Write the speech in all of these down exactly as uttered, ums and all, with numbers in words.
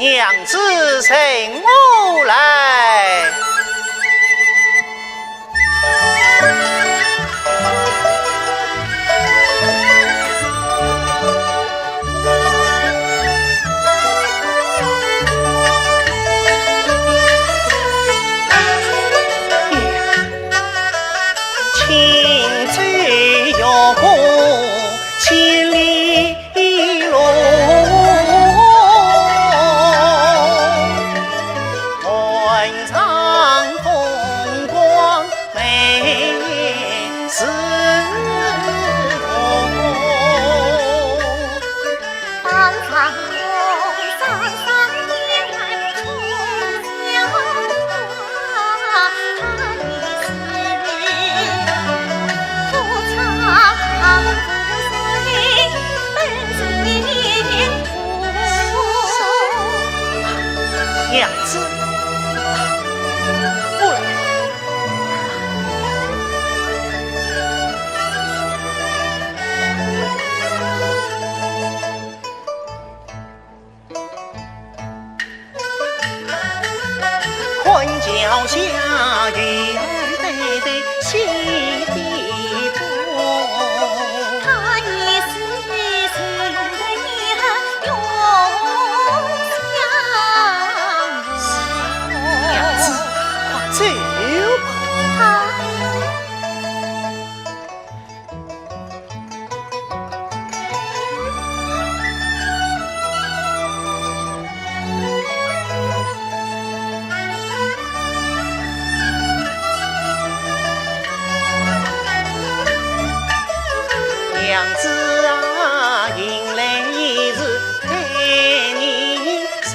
娘子随我来。 娘子，不然。 娘子，快走吧。 娘子啊，迎来已是待人甚。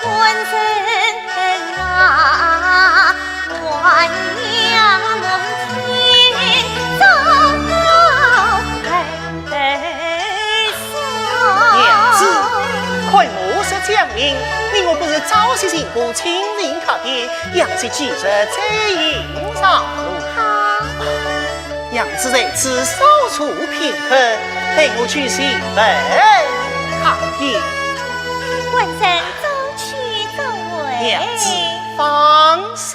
官人啊，还娘们请早回首。娘子，看我说江宁，你我不是早些行步，亲临客店，让这几日再行上路。好。 娘子在此稍坐片刻，待我去请问客店。官人早去早回。娘子放心。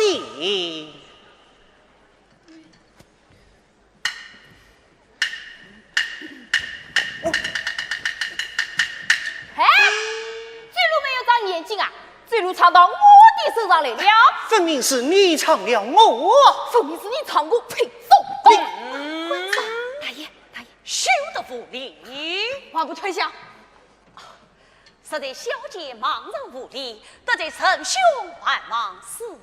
哎，走路没有长眼睛啊？ 走路闯到我的身上来了。分明是你闯了祸。分明是你闯祸，呸，放屁！嗯。官人，大爷，大爷。休得无礼。还不退下！实在小姐茫然无礼，得罪仁兄万望恕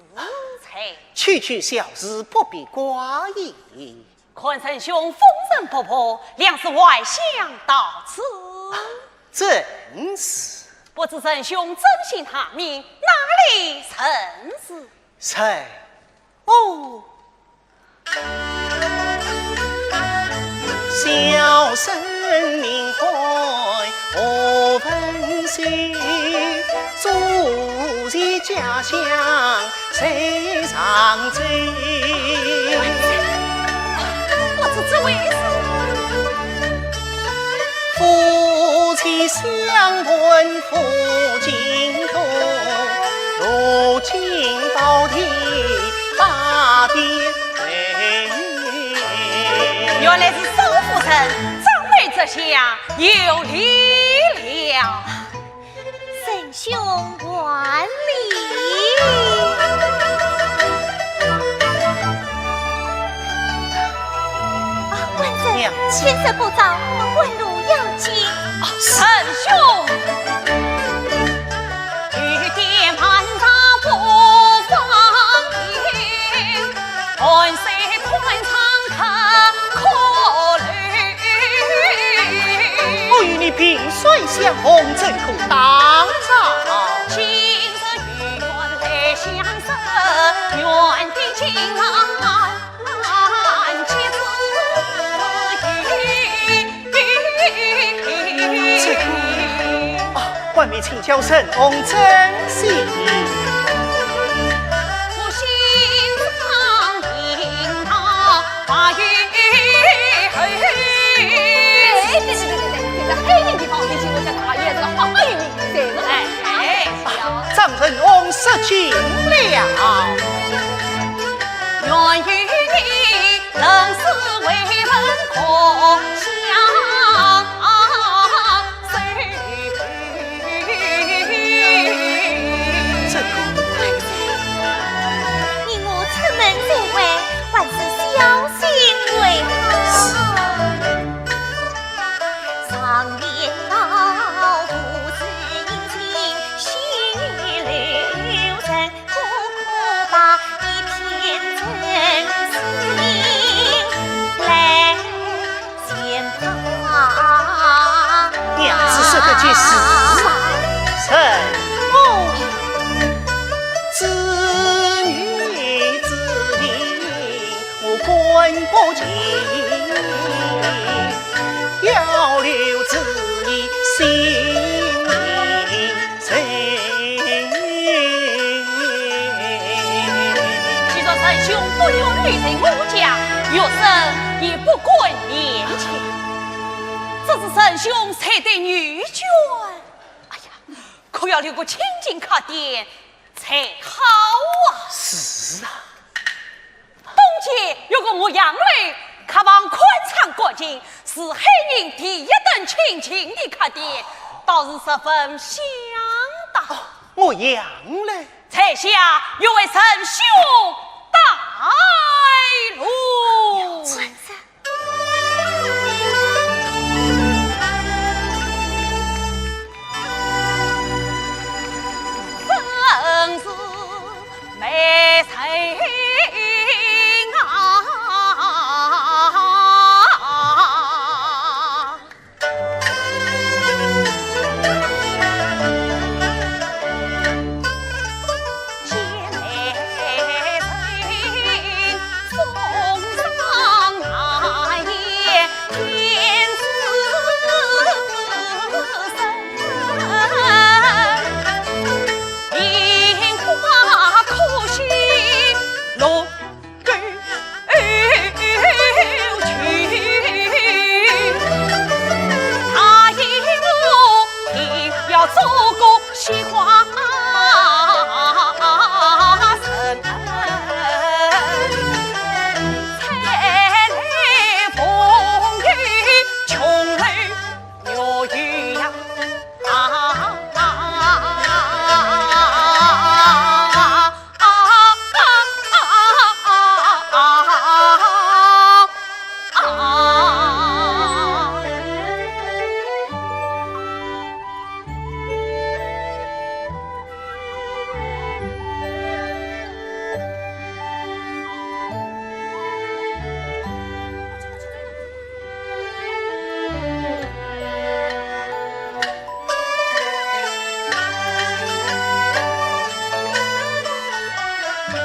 罪。区区小事不必挂意。 看仁兄风尘仆仆，谅是外乡到此。正是。不知仁兄尊姓大名，哪里人氏？谁？哦。小生名唤何文秀，祖籍家乡 在常州。不知这位是？夫妻相伴赴京都，路经高田大跌碎。原来是少夫人，长辈之下有礼了。 仁兄还礼。啊，官人，娘子。天色不早，我们赶路要紧。啊，是。仁兄。我与你萍水相逢，怎可打扰？今日有缘来相识，愿定情长结子意。这个，啊，还未请教仁兄尊姓。 哎，对对对对对，说尽了。这个，你我出门在外，还是小心为好。 娘子说得极是啊。什么子女之命，我管不尽，要留子女性命。 谁？既然仁兄不愿意在我家，学生也不敢勉强。只是仁兄才得女眷，哎呀，可要留个清静客店才好啊。是啊。 东街有个岳阳楼，客房宽敞干净，是海宁第一等清静的客店，倒是十分相当。哦，岳阳楼？在下欲为仁兄带路。啊，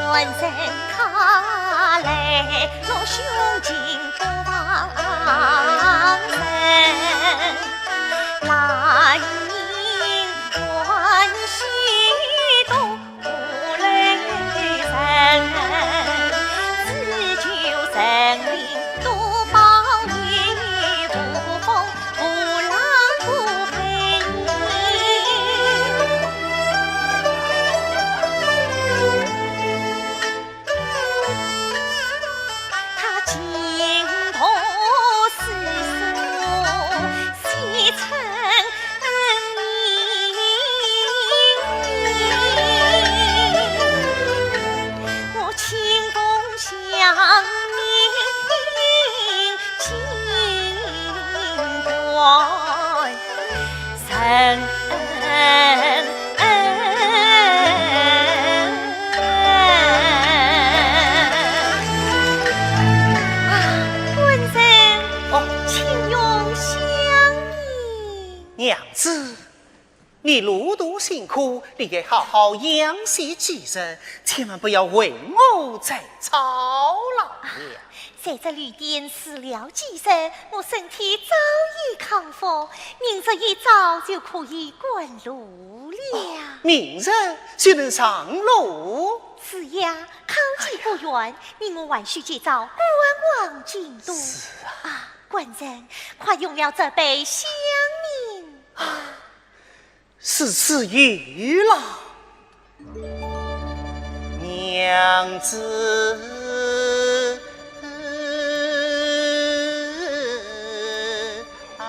官人，哦。请用香茗。娘子，你路途辛苦，你得好好养息几日，千万不要为我再操劳了。在这旅店住了几日，我身体早已康复，明日一早就可以赶路了。明日就能上路？是呀，康复不远，你我还需借早赶往京都。是啊。啊，官人，快用了这杯香茗吧。如此有劳。娘子啊，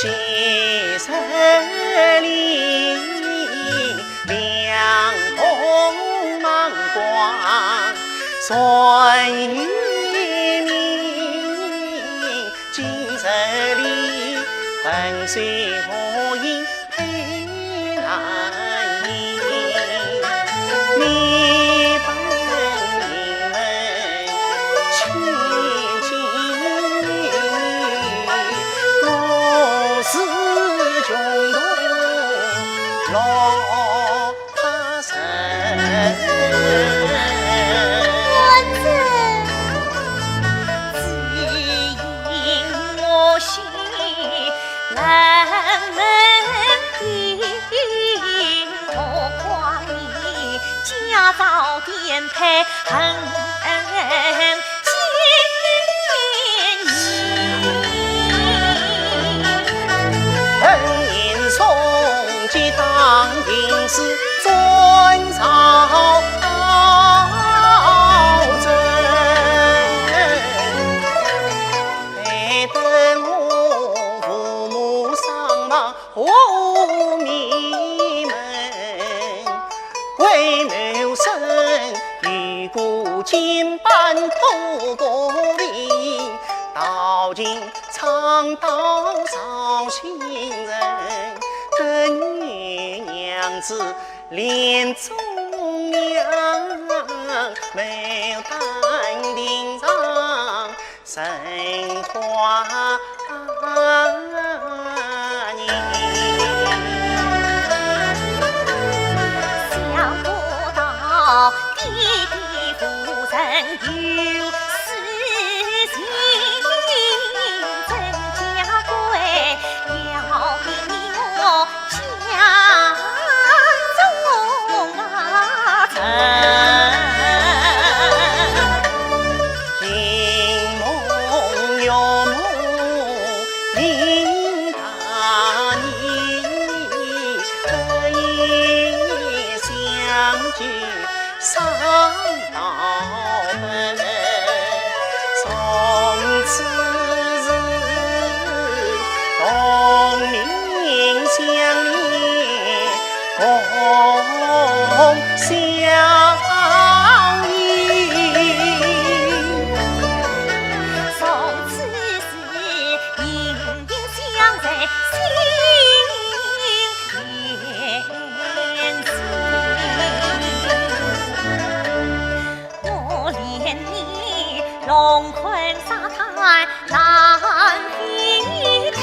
昔日里 两红芒光，算有名。今日里，分手无影配难寻。你本名门千金，我是穷途落 他人。官人，只因我心冷冷的，何况你家遭颠沛，恨 恨因送寄当兵时，转朝奏。害得我父母双亡 无名门，为谋生，与孤军半途过命，到今唱道绍兴人，更与娘子恋中娘，没有淡定上 生花年。想不到爹爹夫人有私心，真假鬼，要逼我 家中啊，情梦月梦明大年，可以相聚 上道门，从此是同名相连，共享姻。从此是 心相印，心连心。我怜你龙困沙滩难飞腾，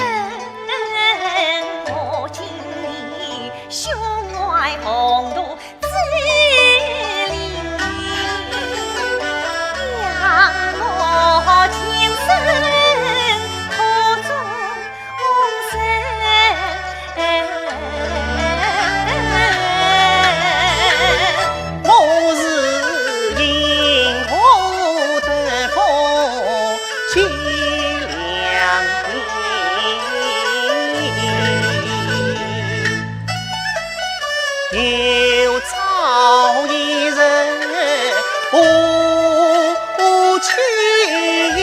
我敬你胸怀宏图 志立，仰慕情深苦中生。我是因何得风清凉地。 有朝一日不期云。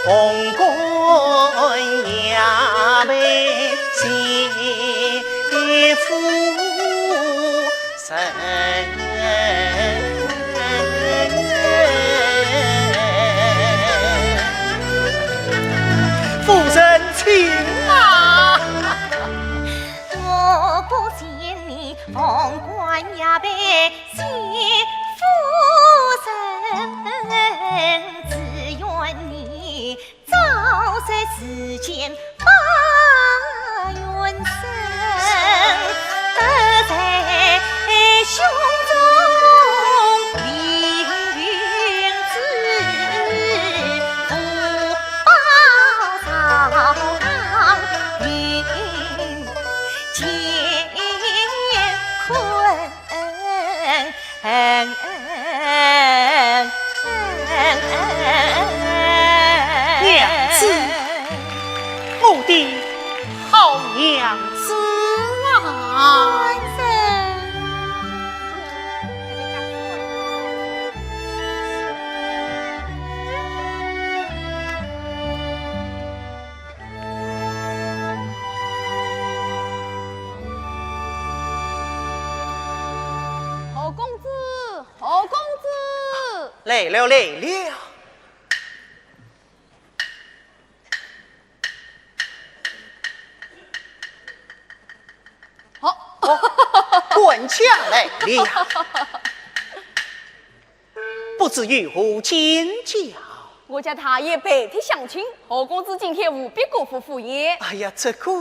凤冠霞帔谢夫 人。夫人请啊！我不见你凤冠霞帔谢夫人，只愿你 早日世间把冤伸，得在胸中凌云志，不把乾坤。娘子，我的好娘子啊！官人。 侯公子，侯公子。来了，来了。好。哦，管家来了。不知有何见教？我家大爷拜帖相请，侯公子今天务必过府赴宴。哎呀，这个……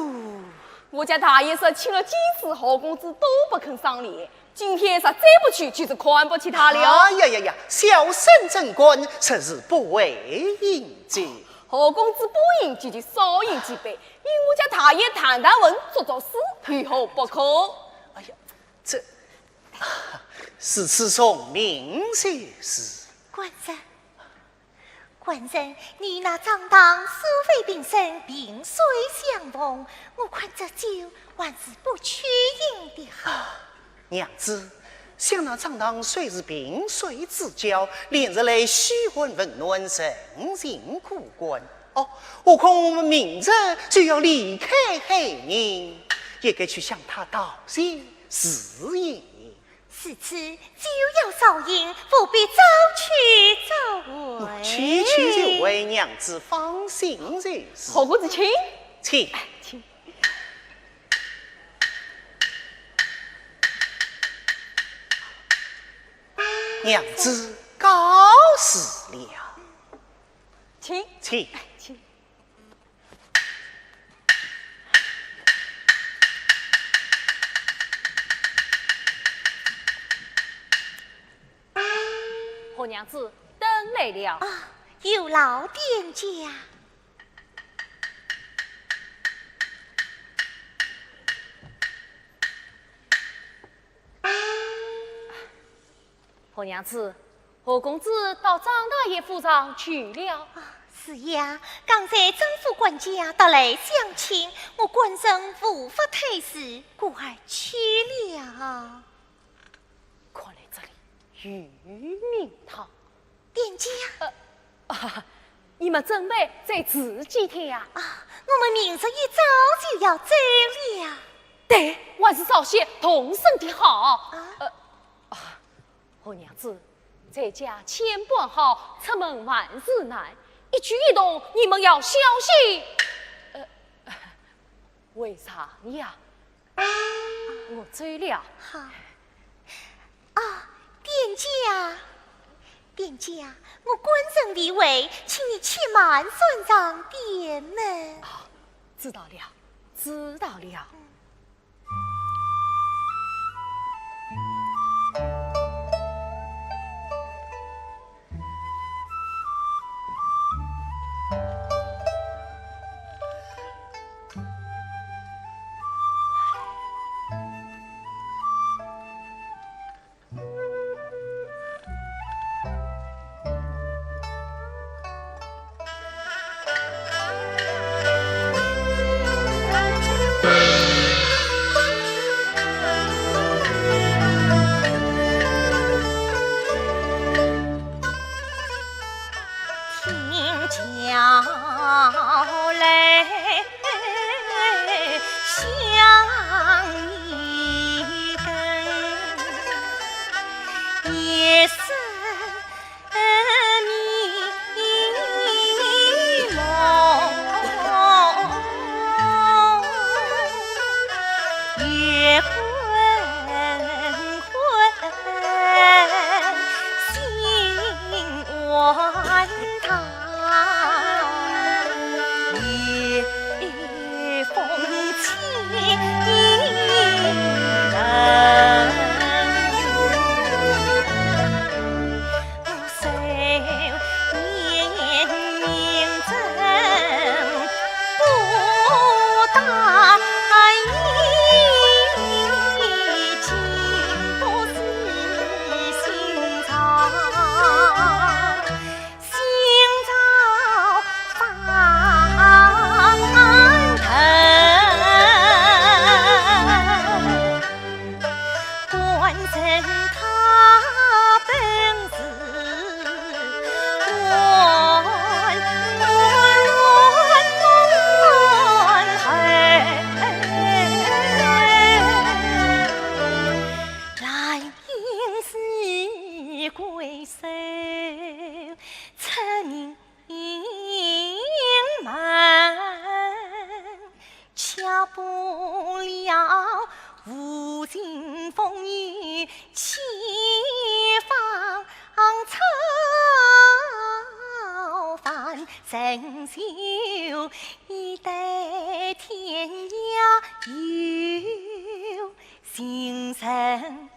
我家大爷说请了几次，侯公子都不肯赏脸，今天若再不去，就是看不起他了。哎呀呀呀，小生怎敢，实是不会应接。侯公子不应接就少饮几杯，与我家大爷谈谈文，作作诗，有何不可？哎呀，这…… 如此从命就是。官人，官人，你那张堂素未平生，萍水相逢，我看这酒还是不去饮的好。啊，娘子，想那张堂虽是萍水之交，连日来嘘寒问暖，人情可观。哦，何况我们明日就要离开海宁，也该去向他道谢。 是也。如此酒要少饮，务必早去早回。我去去就回，娘子放心就是。侯公子请。请。请。娘子告辞了。请。请。请。 侯娘子，灯来了。啊，有劳店家。 侯娘子，侯公子到张大爷府上去了。啊，是呀，刚才张府管家特来相请，我官人无法推辞，故而去了。看来这里有名堂。店家。呃，啊，你们准备再住几天呀？啊，我们明日一早就要走了。对，还是早些动身的好。啊？呃，啊， 侯娘子，在家千般好，出门万事难，一举一动你们要小心。呃，为啥呀？我走了。好。啊，店家，店家，我官人未回，请你且慢算账点呢。啊，知道了，知道了。清风一起放，草翻成就一带天涯有情人。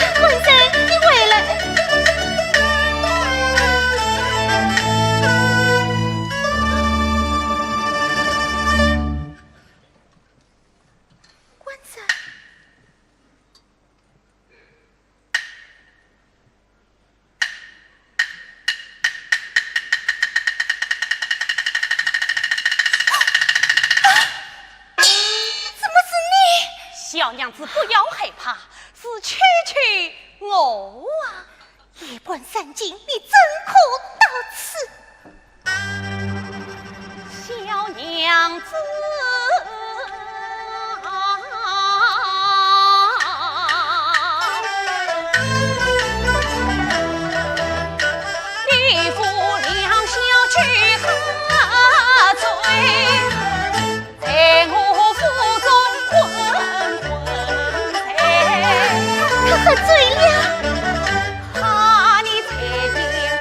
官人，你回来。官人。 怎么是你？小娘子，不要害怕，是秋秋我啊。夜半三更，你怎可到此？ 小娘子啊，你扶了小姐喝醉，在我府中昏昏睡。她喝醉了。怕你在夜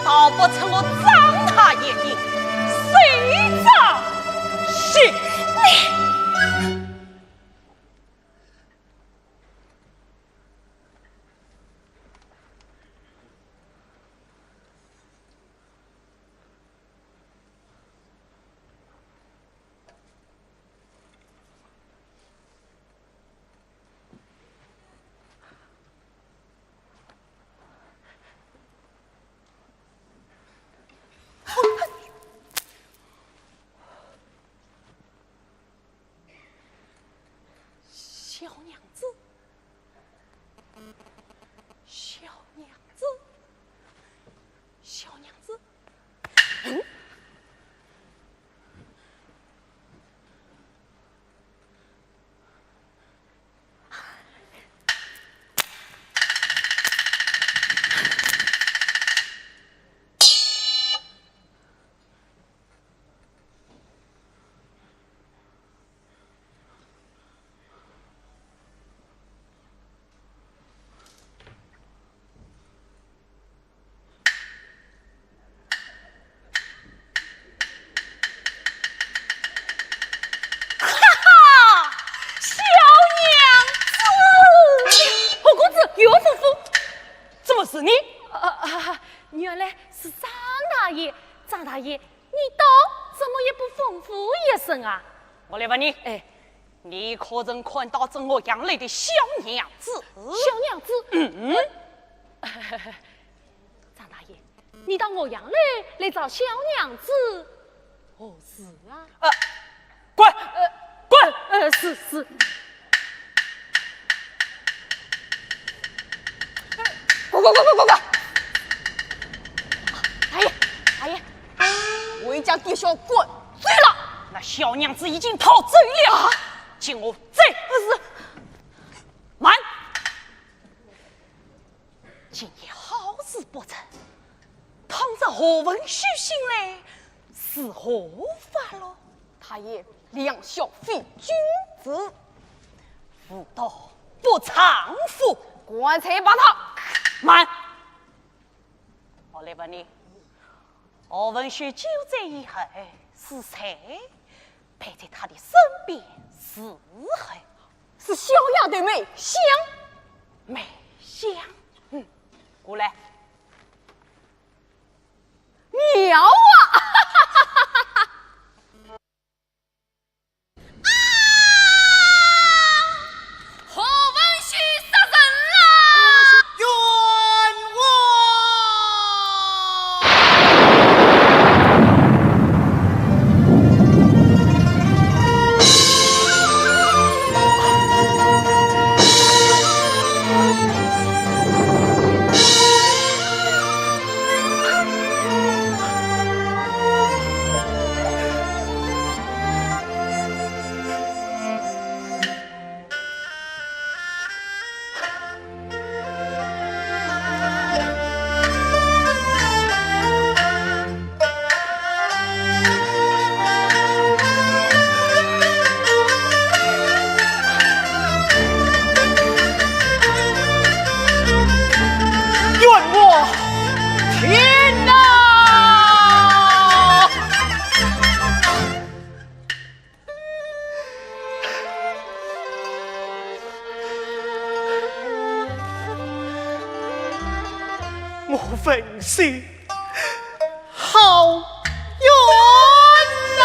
逃不出我张大爷的手掌心。你…… 小娘子，小娘子，小娘子。嗯？哈哈，小娘子！哎，红公子，岳父夫，怎么是你？啊，啊，原来是张大爷。张大爷，你到，怎么也不吩咐一声啊？我来问你，哎。 你可曾看到这岳阳楼的小娘子？小娘子？嗯。张大爷，你到岳阳楼来找小娘子何事啊？呃，滚！呃，滚！呃，是，是。滚，滚，滚，滚，滚，滚！大爷，大爷，回家给小滚 走了。那小娘子已经逃走了。啊？请我走。是。慢！今夜好事不成，倘若何文秀醒来，是何法咯？大爷，两小非君子，妇道不丈夫。干脆把他……慢！我来问你， 何文秀救罪以后，是谁陪在他的身边伺候？是小丫头梅香。梅香？嗯，过来。妙啊！啊！何文秀杀人了！冤枉！冤枉！天哪！ 我文秀好冤呐！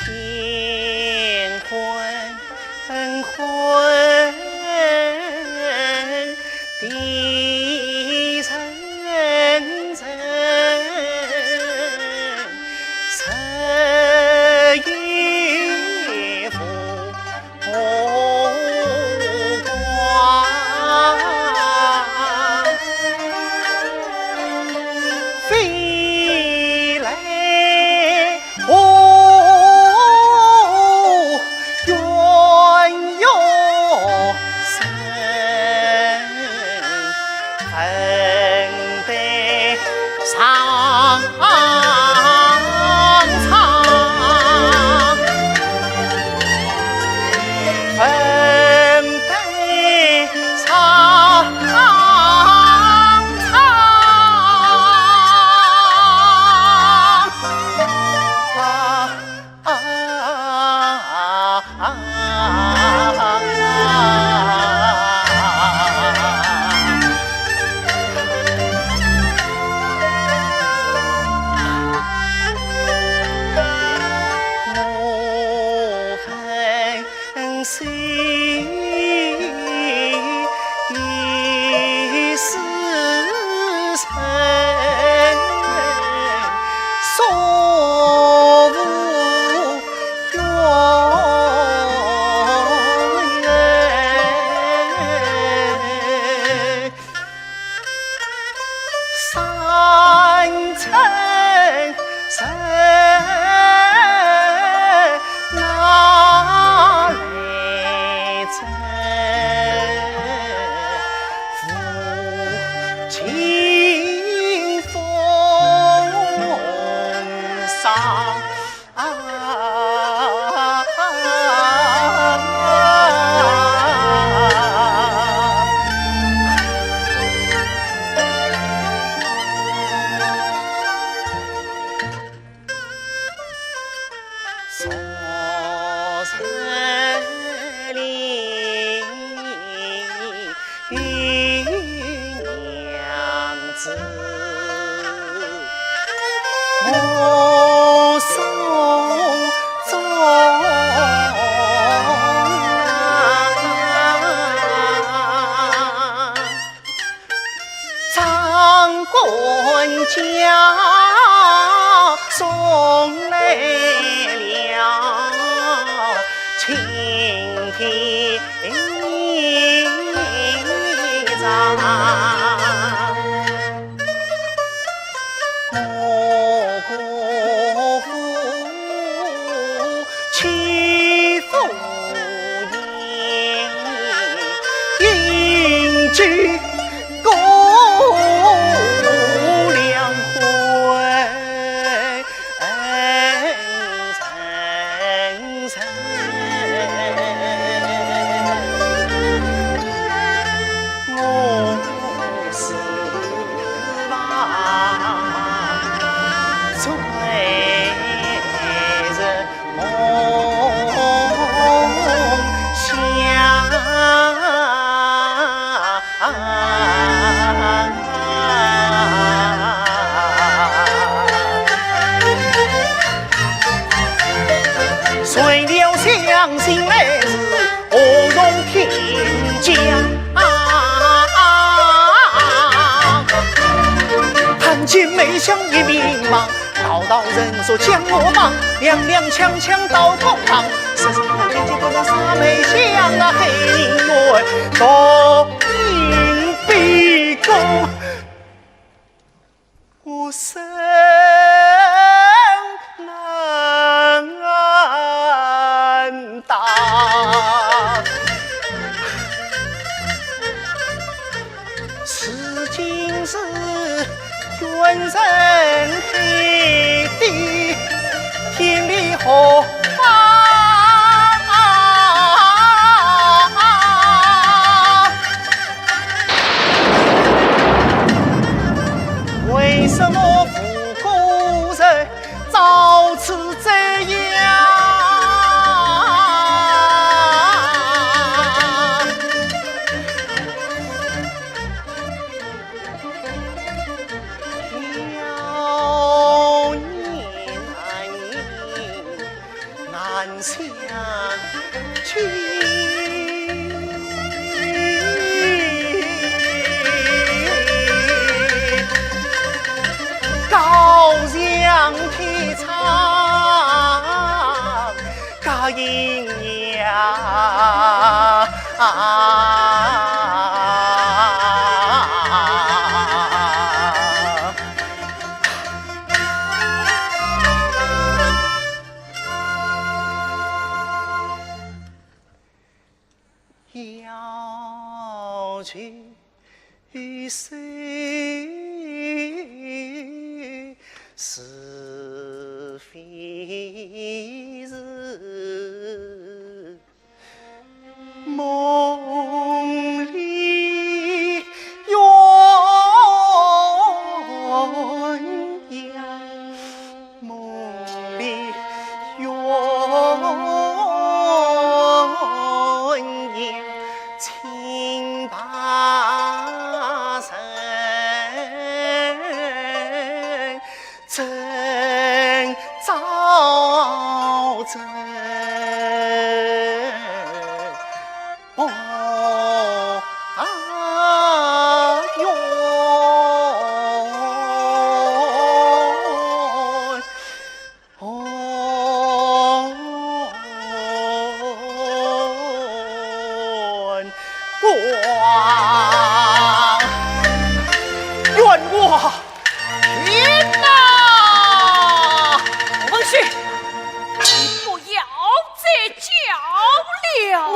天昏昏，地沉沉，唱唱，分得唱唱。是非是梦里鸳鸯，梦里鸳鸯，清白人。 真造真。哦，啊，哟，哦，冤枉，冤枉！ 天哪！文旭，你不要再叫了。我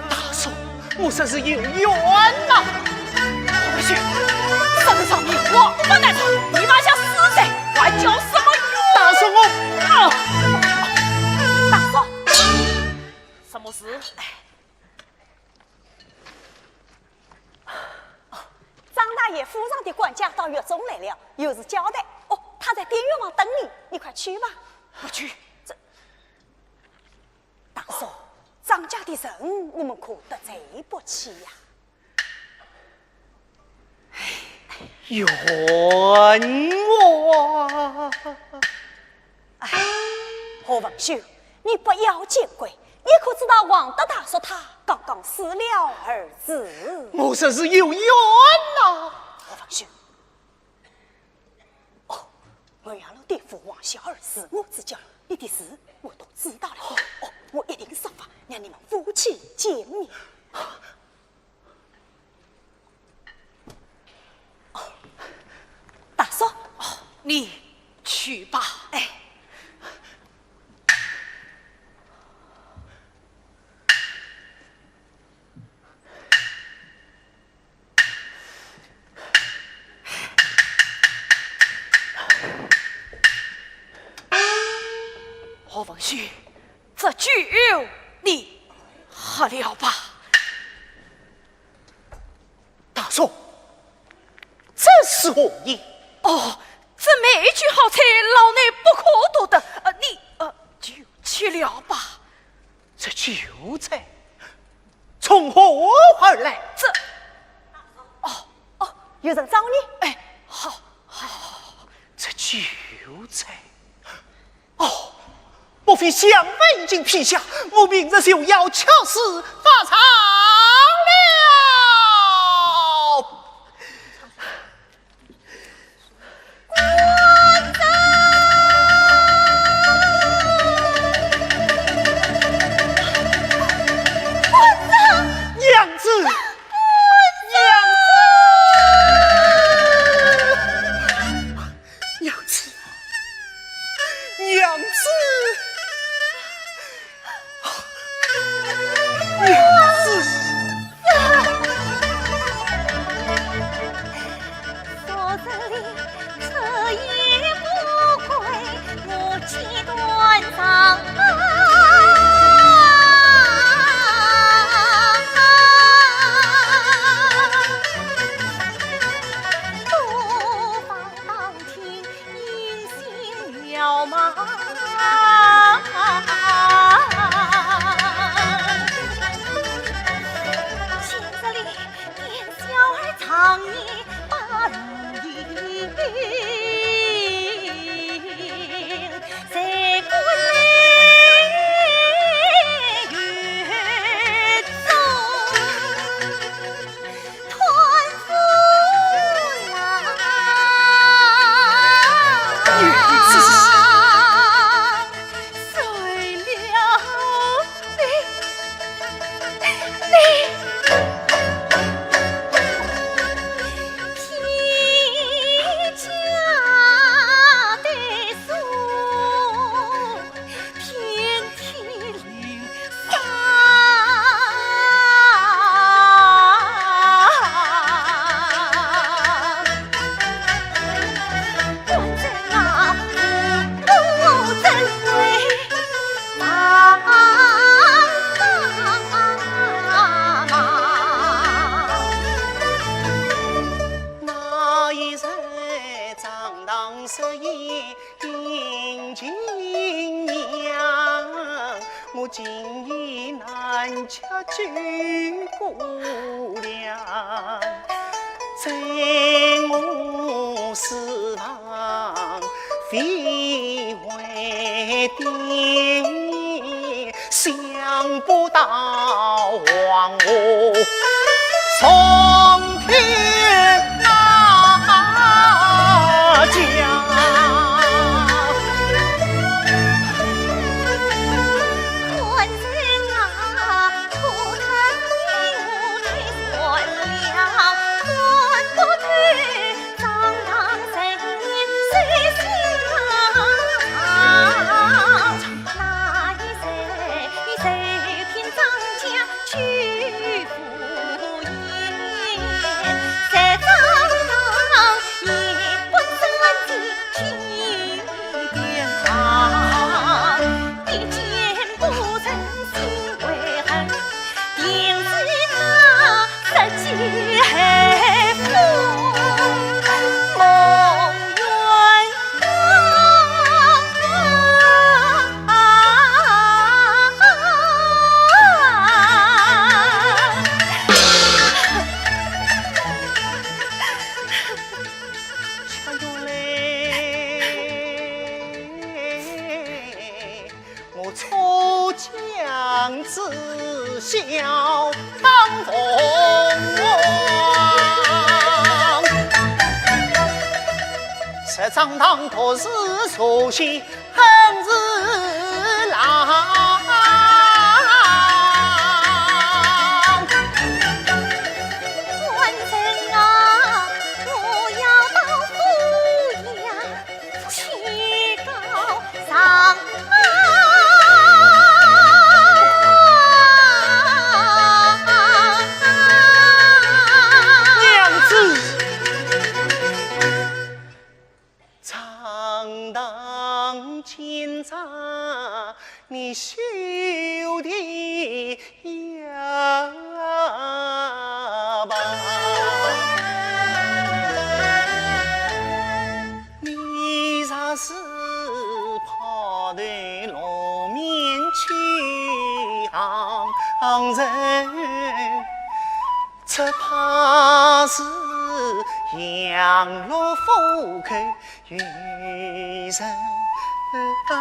大叔，我这是有冤呐！回去，身上有我不难受，你那些死罪还叫什么冤？大叔，我……啊！大叔，什么事？张大爷府上的管家到狱中来了，有事交代。哦，他在典狱房等你，你快去吧。不去。这 大叔，张家的人，你们可得罪不起呀。冤枉啊！哎，何文秀，你不要见怪，你可知道王德大叔他刚刚死了儿子？我这是有冤呐！何文秀， 哦，我杨老爹父王小儿是我之交，你的事我都知道了。哦，我一定设法让你们夫妻见面。哦，大叔，哦，你去吧。哎。 何文秀，这酒你喝了吧。大叔，这是何意？哦，这美酒好菜，老衲不可多得，呃，你，呃，就吃了吧。 这酒菜从何而来？这……哦，哦，有人找你。哎，好，好，好，好。这酒菜……哦，莫非香粉已经劈下？我明日就要出师发丧了。 娘子，娘子，娘子，娘子。 娘子。今夜难吃酒过粮，在我书房非为定，想不到黄河上天啊！我出将至小当中，十丈当头是首席。 很是郎。官人啊，我要到府衙去告状啊！娘子。 常当今朝，你休提也罢。你若是抛头露面去行人， 只怕是羊入虎口遇人骂。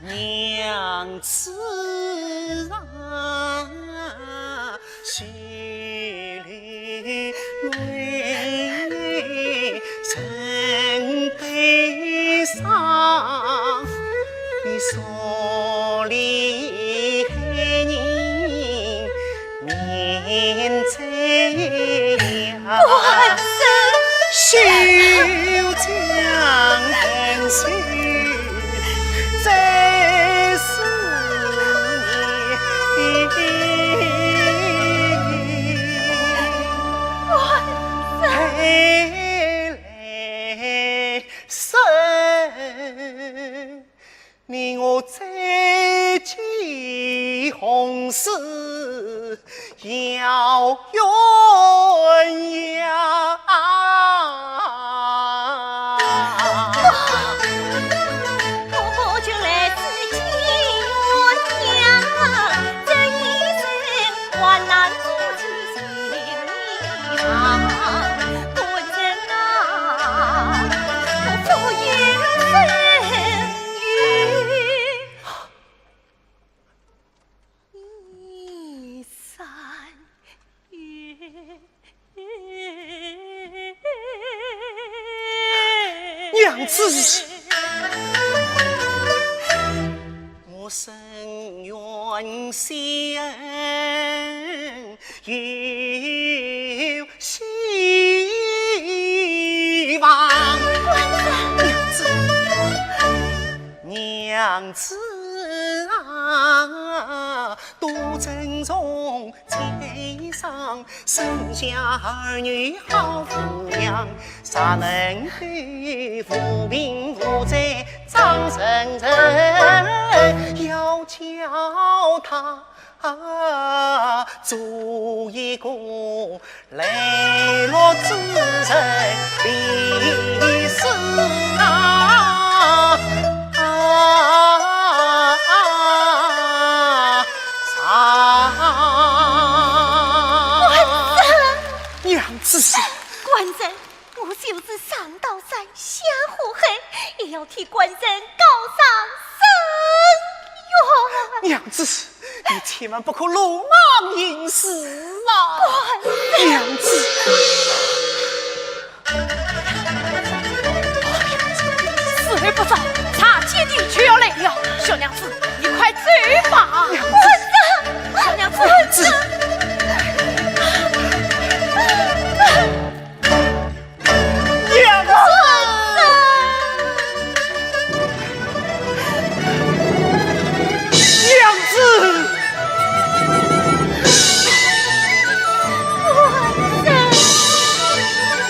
娘子啊， 是你为人悲伤，你所里害人面怎样？不好意思。休将恨水 在思念。还来生，你我再见红丝 遥远呀。娘子，我深怨先生有希望。娘子，娘子啊， 多珍重才上，生下儿女好抚养，谁能够无病无灾长生辰？要叫啊，做一个磊落之人的事啊，啊，啊，啊。官人！娘子。官人， 我就是上刀山下火海，也要替官人告上申冤。娘子，你千万不可鲁莽行事啊！官人！娘子。时候不早，茶姐弟就要来了。小娘子，你快走吧。娘子。官人！小娘子。娘子。 娘子！娘子！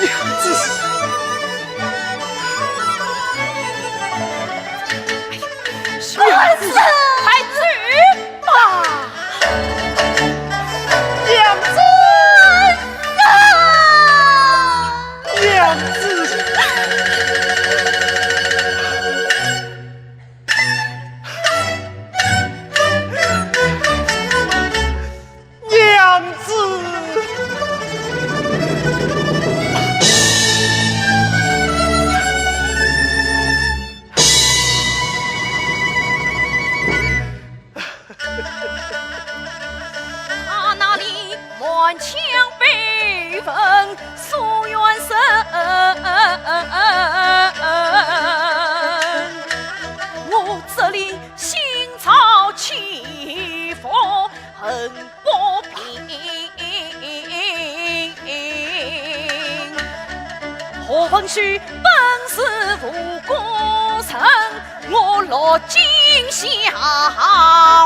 娘子！娘子！快走！ 啊！娘子！娘子！娘子！ 他那里满腔悲愤诉冤声，我这里心潮起伏恨不平。何文秀本是无辜人， 我落井下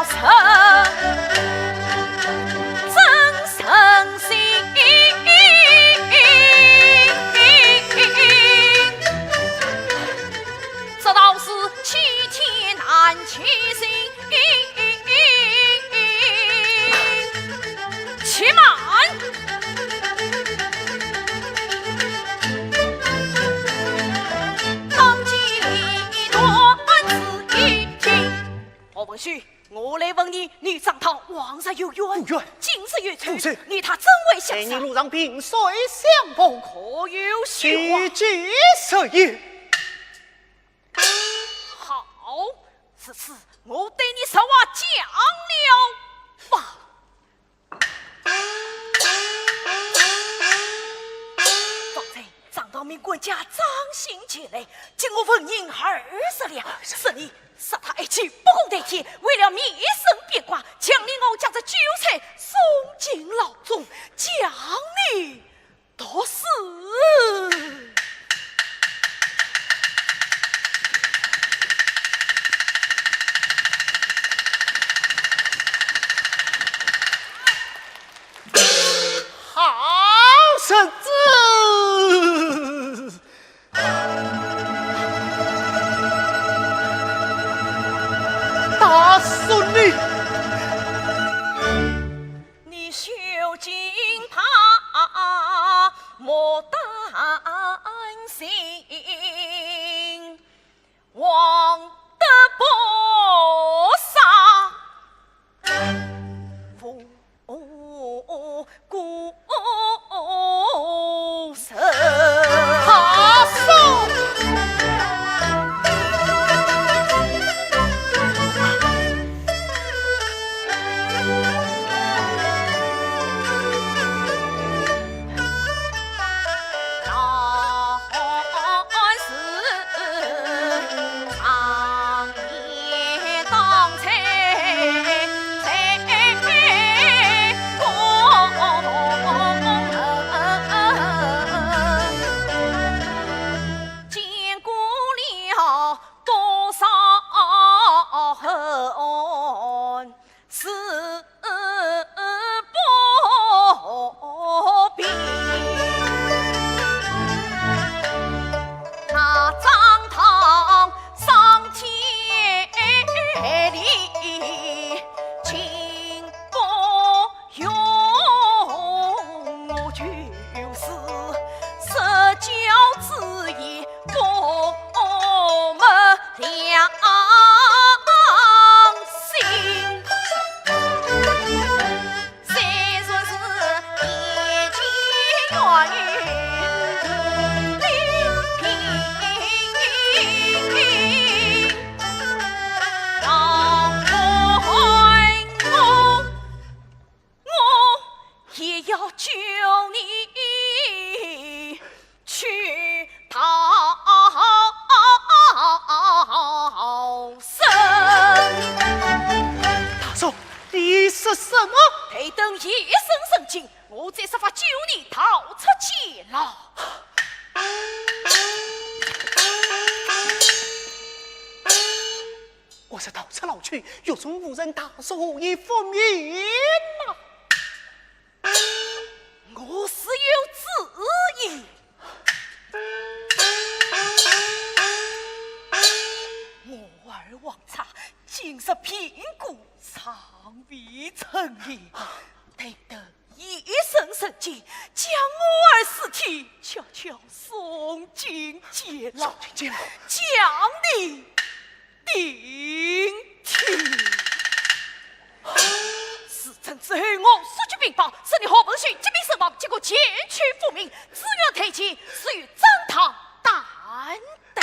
石，怎忍心？这道是欺天难欺人。且慢！ 当机立断仔细听。何文秀，我来问你，你张汤往日有冤，无冤。今日有仇，无仇。你他怎会相杀？在你路上萍水相逢，可有虚话？句句实言。好，如此我对你实话讲了吧。 方才张汤命管家张兴前来，将我纹银二十两，是你杀他一气，不共戴天，为了免生变卦，强令我将这酒菜送进牢中，将你 毒死。好日子！大孙女！ 你休惊怕，莫担心，王德不杀无辜人。 好说。夜深人静，我再设法救你逃出监牢。我是逃出牢去，狱中无人，大事何以复明啊？我是有主意。我儿王察，今日病故，尚未成年，待得夜深人静，将我儿尸体悄悄送进监牢，送进监牢。将你定罪。事成之后，我速具兵报，说你何文秀疾病身亡，结果前去复明，自愿退监，死于厅堂担待。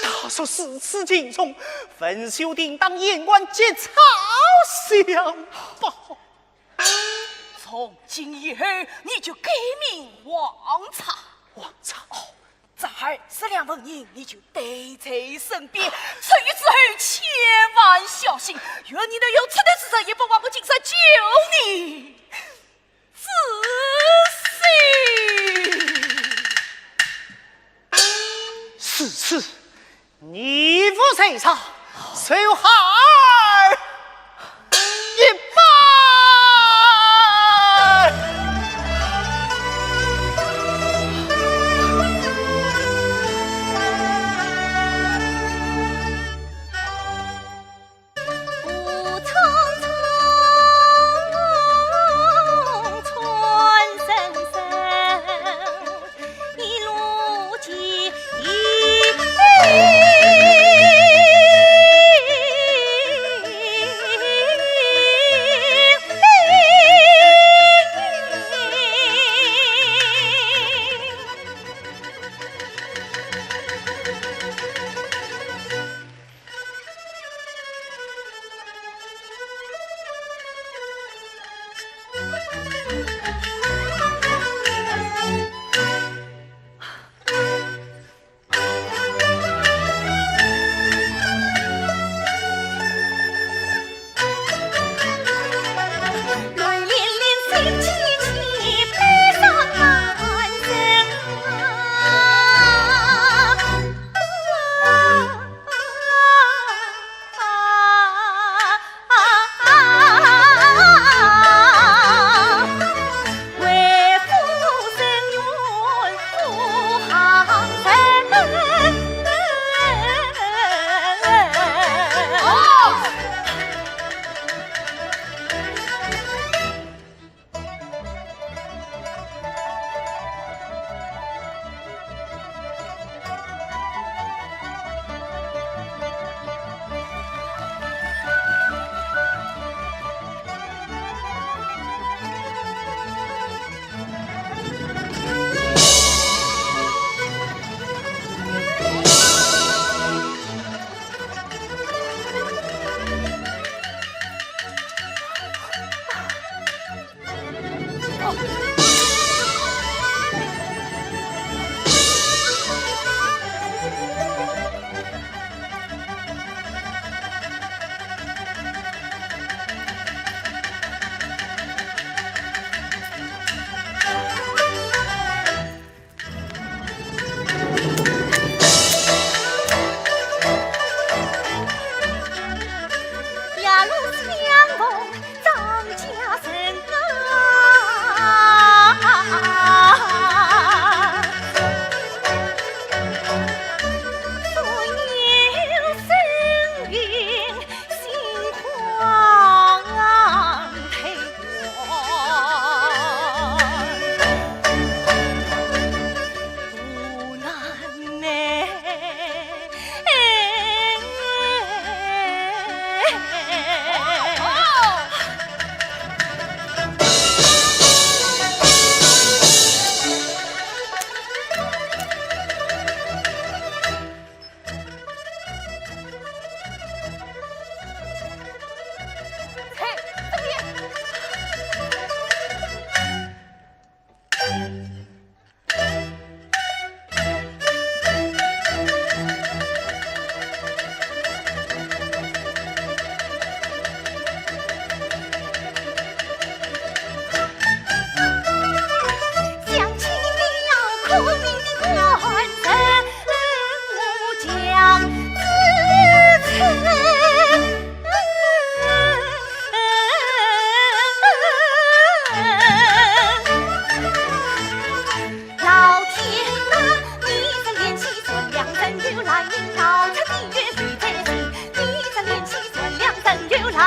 大事如此严重，文秀定当严官，即抄小报。从今以后，你就改名王察。王察？哦，侄儿是梁文英，你就带在身边，出狱之后千万小心，愿你能有出头之日，也不枉我今日救你之心。如此，你父在上，受孩儿一拜。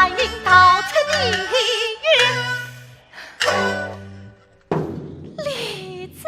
引逃出地狱。李贼。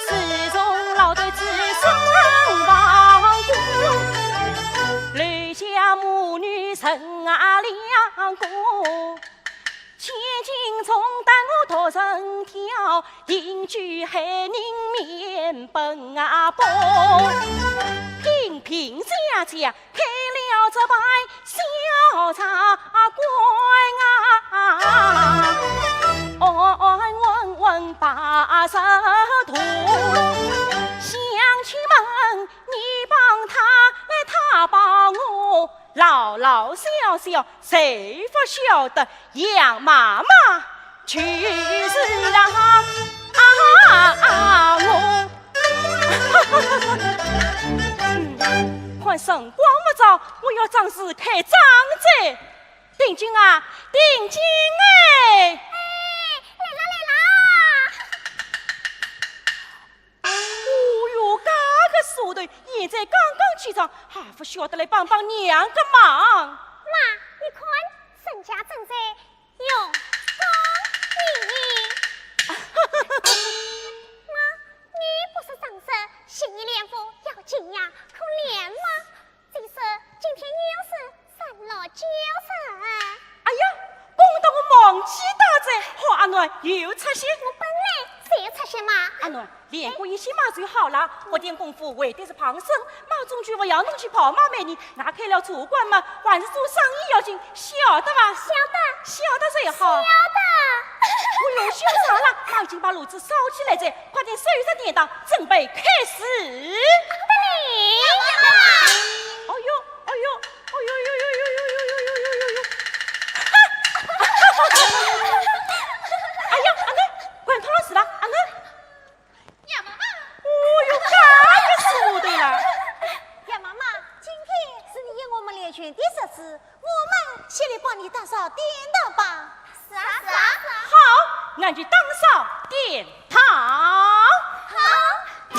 自从老头子身亡后，留下母女人啊两个，千斤重担我驮成条，定居海宁面奔啊奔。平平静静 开了这牌小茶馆啊，安安稳稳把这途。乡亲们，你帮他，他帮我，老老小小谁不晓得杨妈妈 就是啊，啊，啊，我。嗯，看辰光不早，我要张氏开张哉。定金啊，定金哎！哎，来了，来了。哦哟，搿个丫头，现在刚刚起床，还不晓得来帮帮娘个忙。妈，你看，人家正在 用功呢。妈，你不是常说新年练武要静养苦练吗？据说今天又是三六九日。哎呀，讲得我忘记脱哉，好阿囡又出息。我本来就出息嘛。阿囡， 练过一歇嘛就好了，不点功夫为的是旁身，妈总归不要侬去跑马美女，拿开了茶馆嘛，还是做生意要紧，晓得吧？晓得。晓得最好。晓得。哎哟，休吵了，妈已经把炉子烧起来哉，快点收拾典当，准备开始。得嘞。哦哟，哦哟，哦哟哟哟哟哟哟哟哟哟哟哟！哎呀，阿囡，管托老师了，阿囡。 杨妈妈。哦哟，搿个丫头啦。杨妈妈，今天是你与我们练拳的日子，我们先来帮你打扫典当吧。是啊，是啊，是啊。好，俺就打扫典当。好。 姑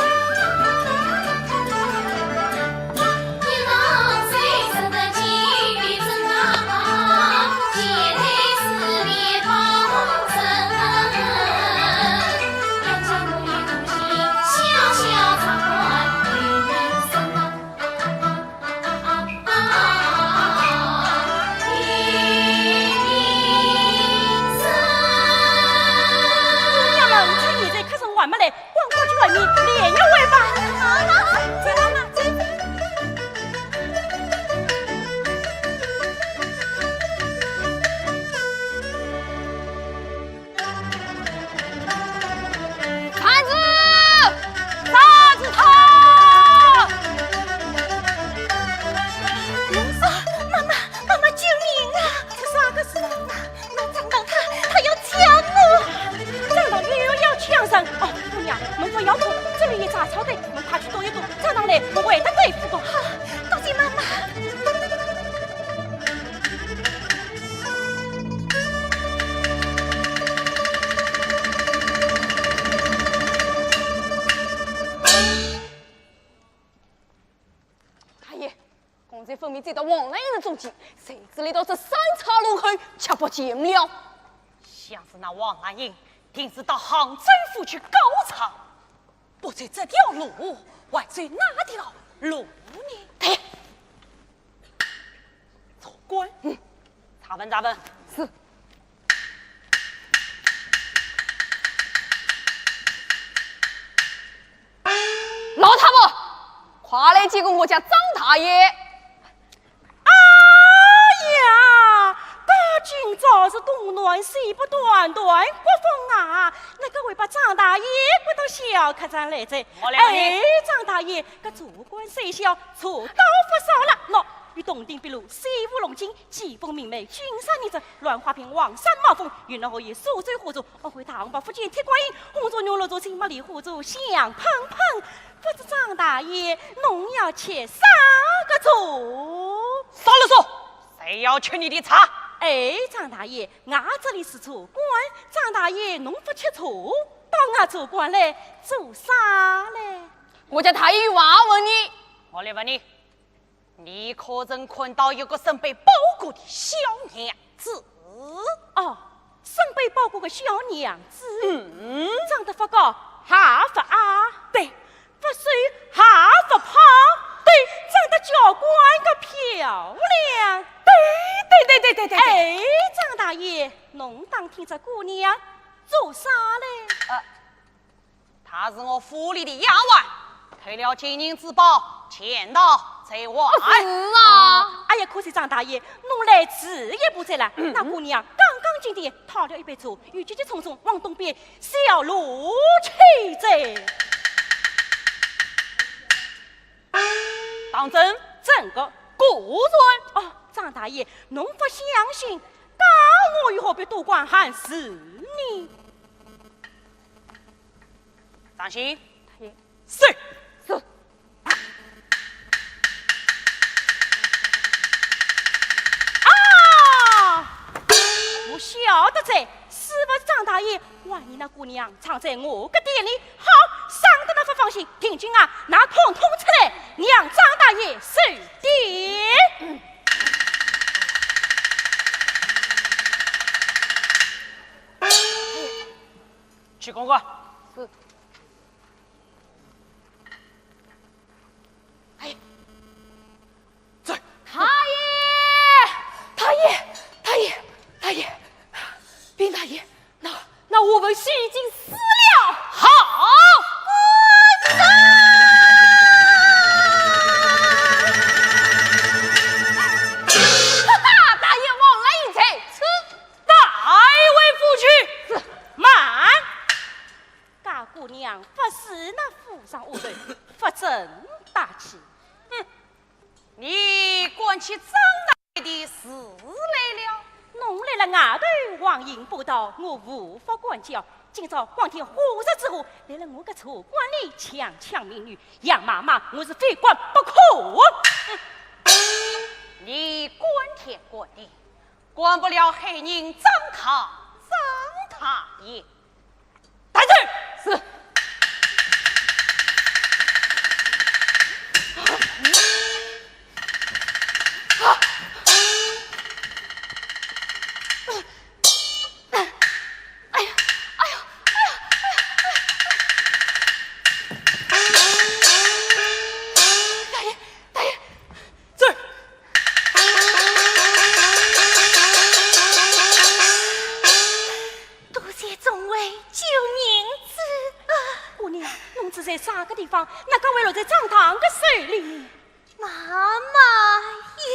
娘们，趁现在客人还没来，光顾去外面面走到王兰英的中间，谁知来到这三岔路口，却不见了。想是那王兰英定是到杭州府去告状，不走这条路，还走哪条路呢？对，做官，嗯，查问查问。是。 老太婆，快来见过我家张大爷。哎呀，搿今朝是冬暖西北断，断骨风啊，哪个会把张大爷关到小客栈来哉？我来问你。哎，张大爷，搿做官虽小，做到不少了。喏，有洞庭毕露，西湖龙井， 奇峰名美，金山银山，栾花屏，黄山猫峰，云南荷叶，苏州花烛，安徽大红袍，福建铁观音，红烛玉露烛，青木梨花烛，香喷喷。不知张大爷，侬要吃啥个醋？少啰嗦，谁要吃你的茶？哎，张大爷，俺这里是茶馆，张大爷侬不吃茶，到俺茶馆来做啥嘞？我家大爷有话问你。我来问你。 你可曾看到一个身背包裹的小娘子？哦，身背包裹个小娘子，嗯，长得不高，还不矮，对，不瘦，还不胖，对，长得交关个漂亮。对，对，对，对，对，对，对。哎，张大爷，侬打听这姑娘做啥嘞？啊， 她是我府里的丫鬟，偷了金银珠宝，钱到在外。是啊。哎呀，可惜张大爷，侬来迟一步哉啦。嗯。那姑娘刚刚进殿，讨了一杯茶，又急急匆匆往东边小路去哉。当真？真个。果然。哦，张大爷，侬不相信，叫我又何必多管闲事呢？ 张兴。大爷。是。是。啊！我晓得哉，是不是张大爷？万一那姑娘藏在我个店里，好，省得那不放心。定金啊，拿统统出来，让张大爷收店。嗯。 去看看。是。哎，走。大爷，大爷，大爷，大爷，禀大爷，那，那我们是已经死了。好。哈哈，大爷，王兰英在此。 带回府去。是。慢！搿姑娘不是那府上丫头，不准打起。哼，你管起张大爷的事来了。侬来了外头横行霸道，我无法管教。今朝光天化日之下，来了我个茶馆里强抢民女，杨妈妈，我是非管不可。哼，你管天管地， 管不了黑人张大，张大爷。带走。是。哎呀，哎呀，哎呀，哎呀，哎呀。大爷，大爷， 走。多谢众位救命之恩。姑娘，侬住在啥个地方？哪个会落在张大爷个手里呢？妈妈呀！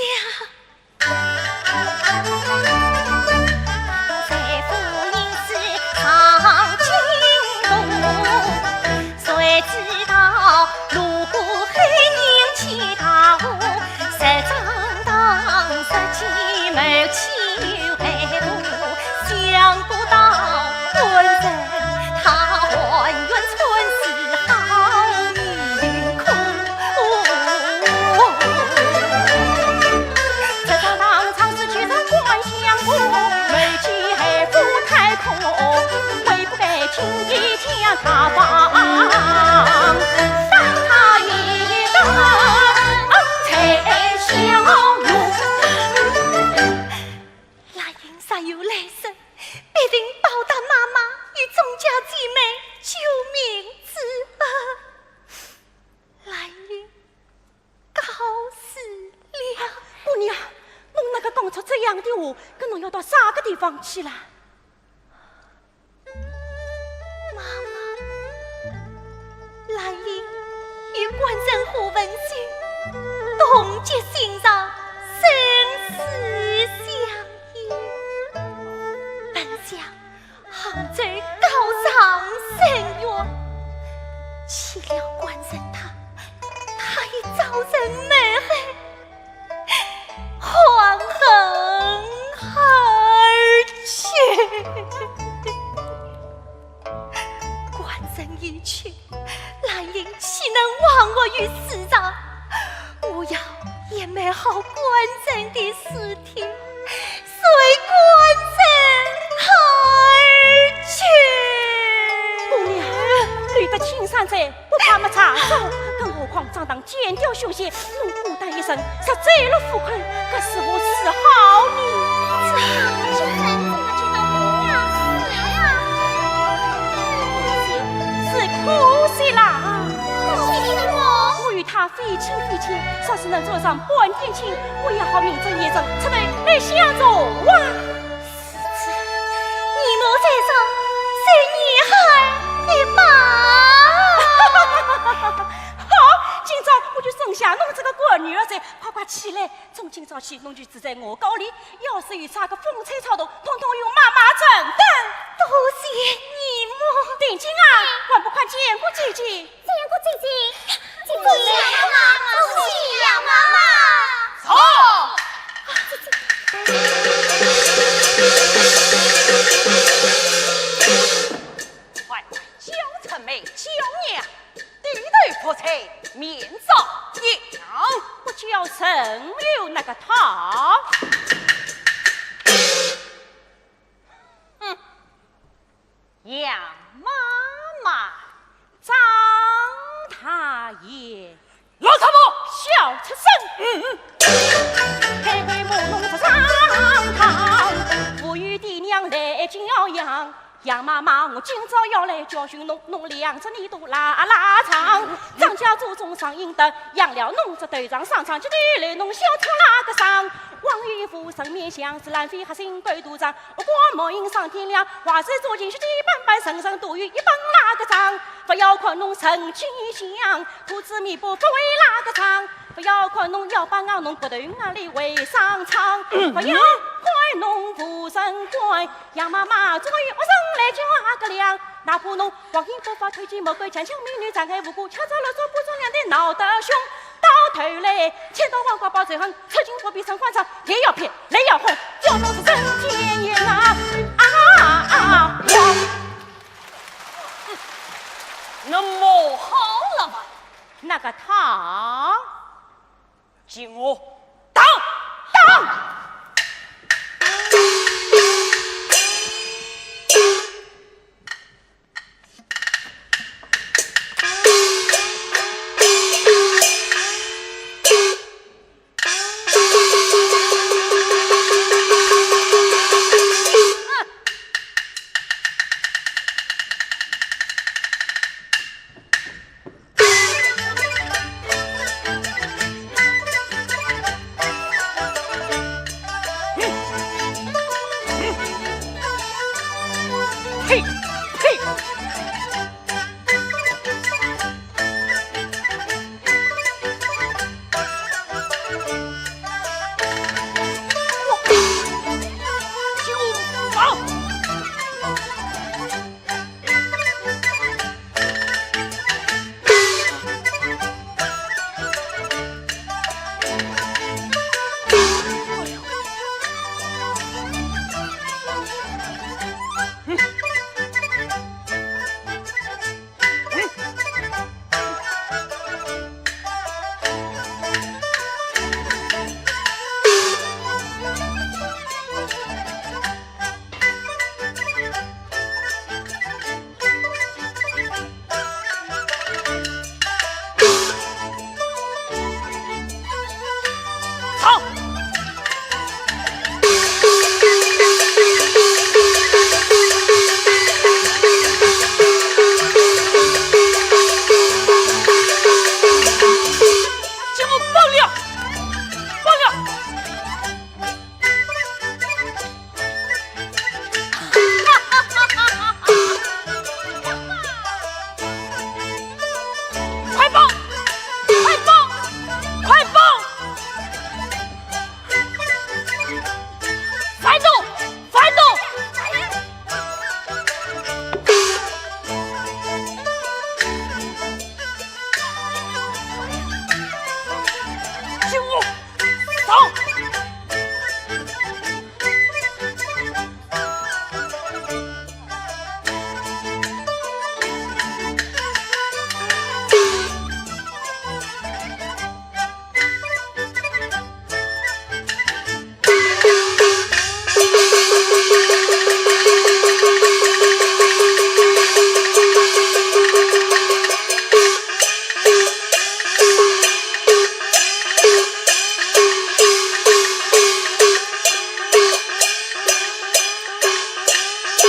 情报答妈妈与众家姐妹救命之恩。兰英告辞了。姑娘，侬哪个讲出这样的话？搿侬要到啥个地方去啦？ 妈妈，兰英与官人何文秀同结心肠，生死相依。本想杭州告上申冤，岂料官人他，他已招人谋害， 含恨而去。官人已去，兰英岂能枉活于世上？我要掩埋好官人的尸体，随官人而去。姑娘，留得青山在， 不怕没柴烧，更何况丈人剑掉血溅，侬孤单一人，实在落苦困，可如何是好呢？这，这人怎么就能这样死呀？是可惜啦。可惜什么？我与他非亲非戚，若是能做上半点亲，我也好名正言顺，出头来相助啊。 你莫再说，随你喊一把。好，今朝我就生下侬这个乖女儿哉，快快起来。从今朝起，侬就住在我家里，要是有啥个风吹草动，统统由妈妈承担。多谢你们。定金啊，还不快见过姐姐？ 见过姐姐，姐姐。恭喜呀，妈妈，恭喜呀，妈妈。走。快快叫陈梅、叫娘，低头不睬面朝阳。不叫陈柳那个套。哼。 杨妈妈，张大爷。老太婆。小畜生。嗯。开开门弄出上堂，无语的娘来叫杨。杨妈妈，我今朝要来教训侬，侬两只耳朵拉拉长。张家祖宗上阴德，养了侬这头上上长，就得来侬小畜那个伤。王爷夫人面相是烂飞黑心狗肚肠， 恶果莫因上天亮，坏事做尽，血迹斑斑，层层都有一本那个账。不要看侬神气像，兔子尾巴不会那个长。不要看侬要把俺侬骨头眼里会上苍。不要看侬无人管，杨妈妈总有恶人来叫阿个亮。哪怕侬光阴不法，偷鸡摸狗，强抢民女，障碍无辜，抢走了做不中央的闹得凶。到头来，千刀万剐报仇恨，出京不必生欢场，也要骗，也要哄，叫侬是人间烟啊！啊啊啊！那么好了吧？那个套，给我打！打！嘿，嘿。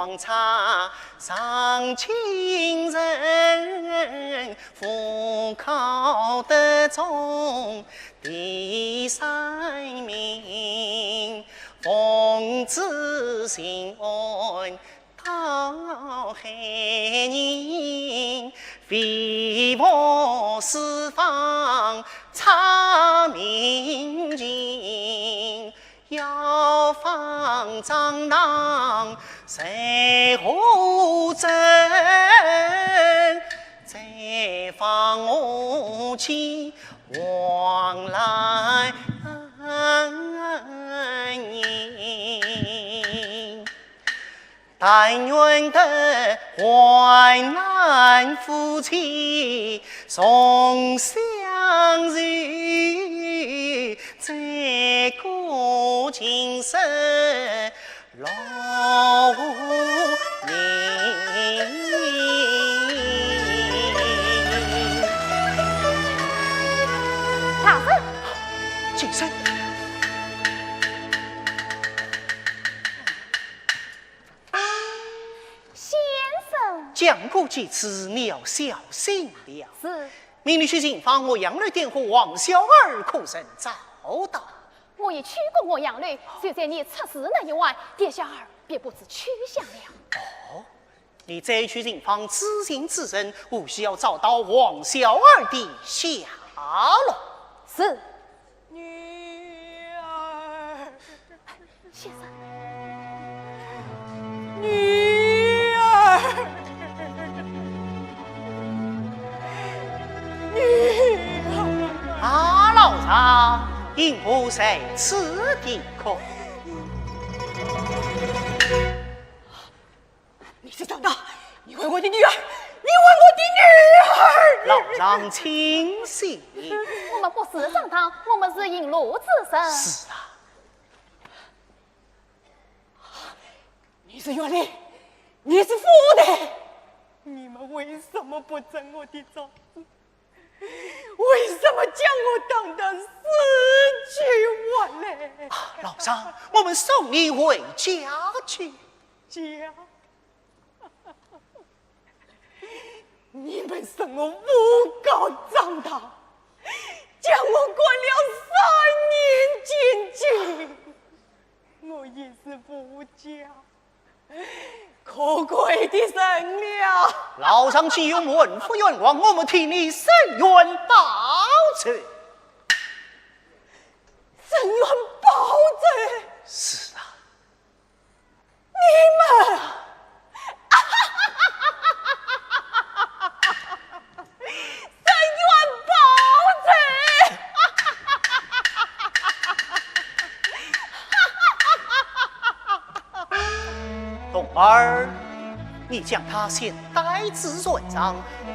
王差上清人，赴考得中第三名，奉旨请安到海宁，微服私访查民情。 要访张唐在何镇，再访吴起王兰英。 但愿得患难夫妻重相聚，再过今生乐无垠。大人，今生先生，讲过几次，你要小心了。是。明日去寻访岳阳楼店货王小二，可曾找到？我已去过岳阳楼，就在你出事那一晚，店小二便不知去向了。哦，你再去寻访知情之人，务须要找到王小二的下落。是。 女儿，先生，女儿，女儿。啊，老丈，因何如此啼哭？ 你是张唐，你问我的女儿，你问我的女儿。老丈清醒。我们不是张唐，我们是引路之人。是啊。你是县令，你是府台，你们为什么不准我的状子？为什么将我当作死去活来？啊，老丈，我们送你回家去。 家。你们说我诬告张唐，将我关了三年监禁，我已是无家可归的人了。老丈既有满腹冤枉，我们替你伸冤报仇。伸冤报仇？是啊。 你们伸冤报仇！童儿，你将他先带至船上，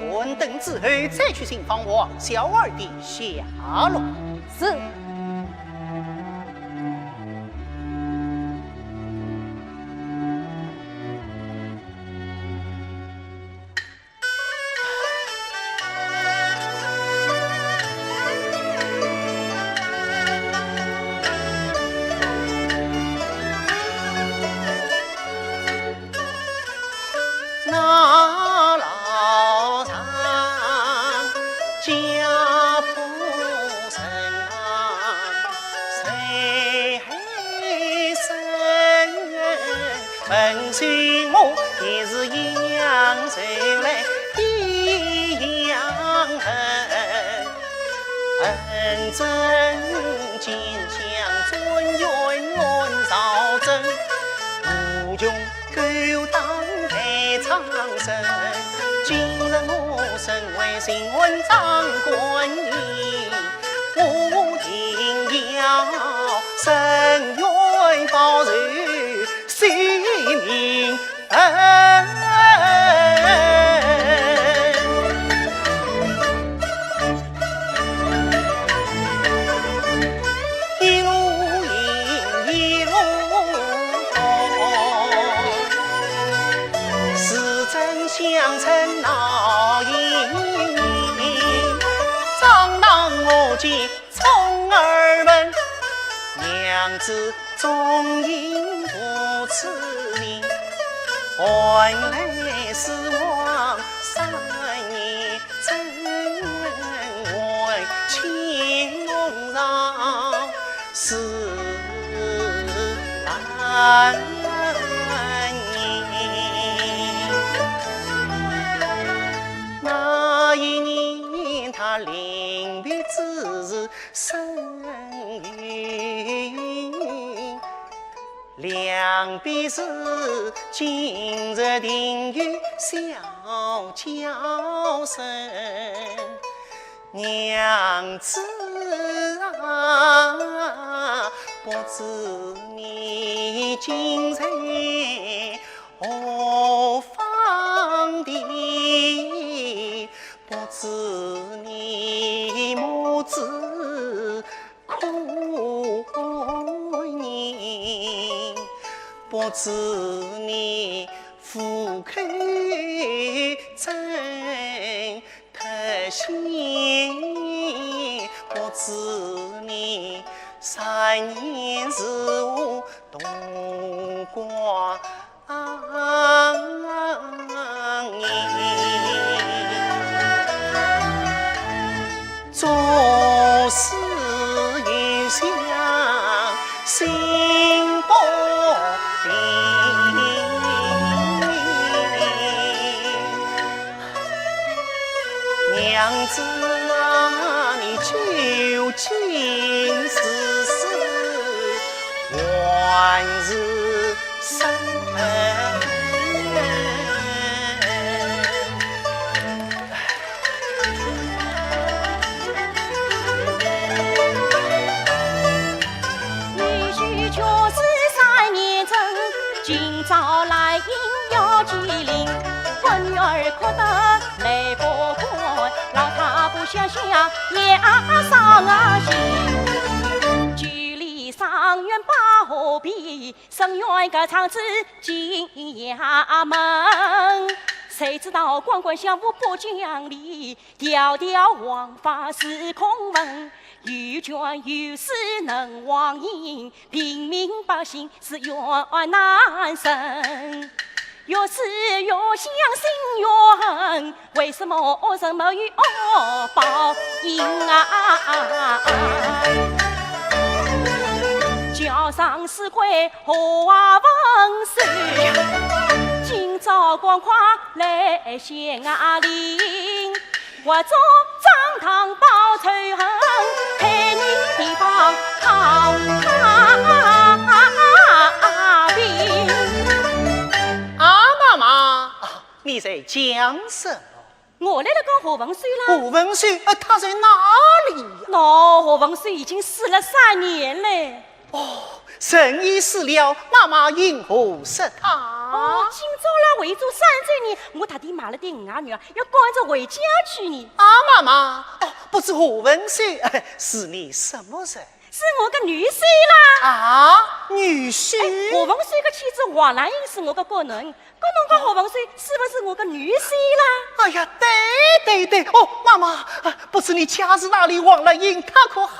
换等之后再去寻访王小二的下落。是。寒来思往三年，怎会清风上思难眠。那一年他临别之时，深云 两边是，今日定有小娇生。娘子啊，不知你今在何方地，不知你母子 可怜，不知你父口怎得信，不知你三年如何渡过 做事有想心不定。娘子啊，你究竟是死还是 生。你许确是三年整，今朝来迎要接令，我女儿哭得泪不干，老太婆想想也伤心。距离上院八河边， 深院个长子进衙门，谁知道官官相护不讲理，条条王法是空文，有权有势能横行，平民百姓是怨难伸。越是越想心越恨， 为什么恶人没有恶报应啊？叫声是鬼何文秀，今朝赶快来显灵，我做张唐报仇恨，害你地方讨兵。啊，妈妈，你在讲什么？ 我来了讲何文秀啦。何文秀，呃，他在哪里呀？喏，何文秀已经死了三年嘞。哦，人已死了，妈妈因何说他？哦，今朝啦，为做三周年，我特地买了顶鹅卵，要赶着回家去呢。啊，妈妈，哦，不知何文秀，呃，是你什么人？是我个女婿啦。啊，女婿？哎，何文秀个妻子王兰英是我个角囡。 搿侬讲何文秀是不是我个女婿啦？哎呀，对对对，哦，妈妈，啊，不知你家住哪里，王兰英她可好啊？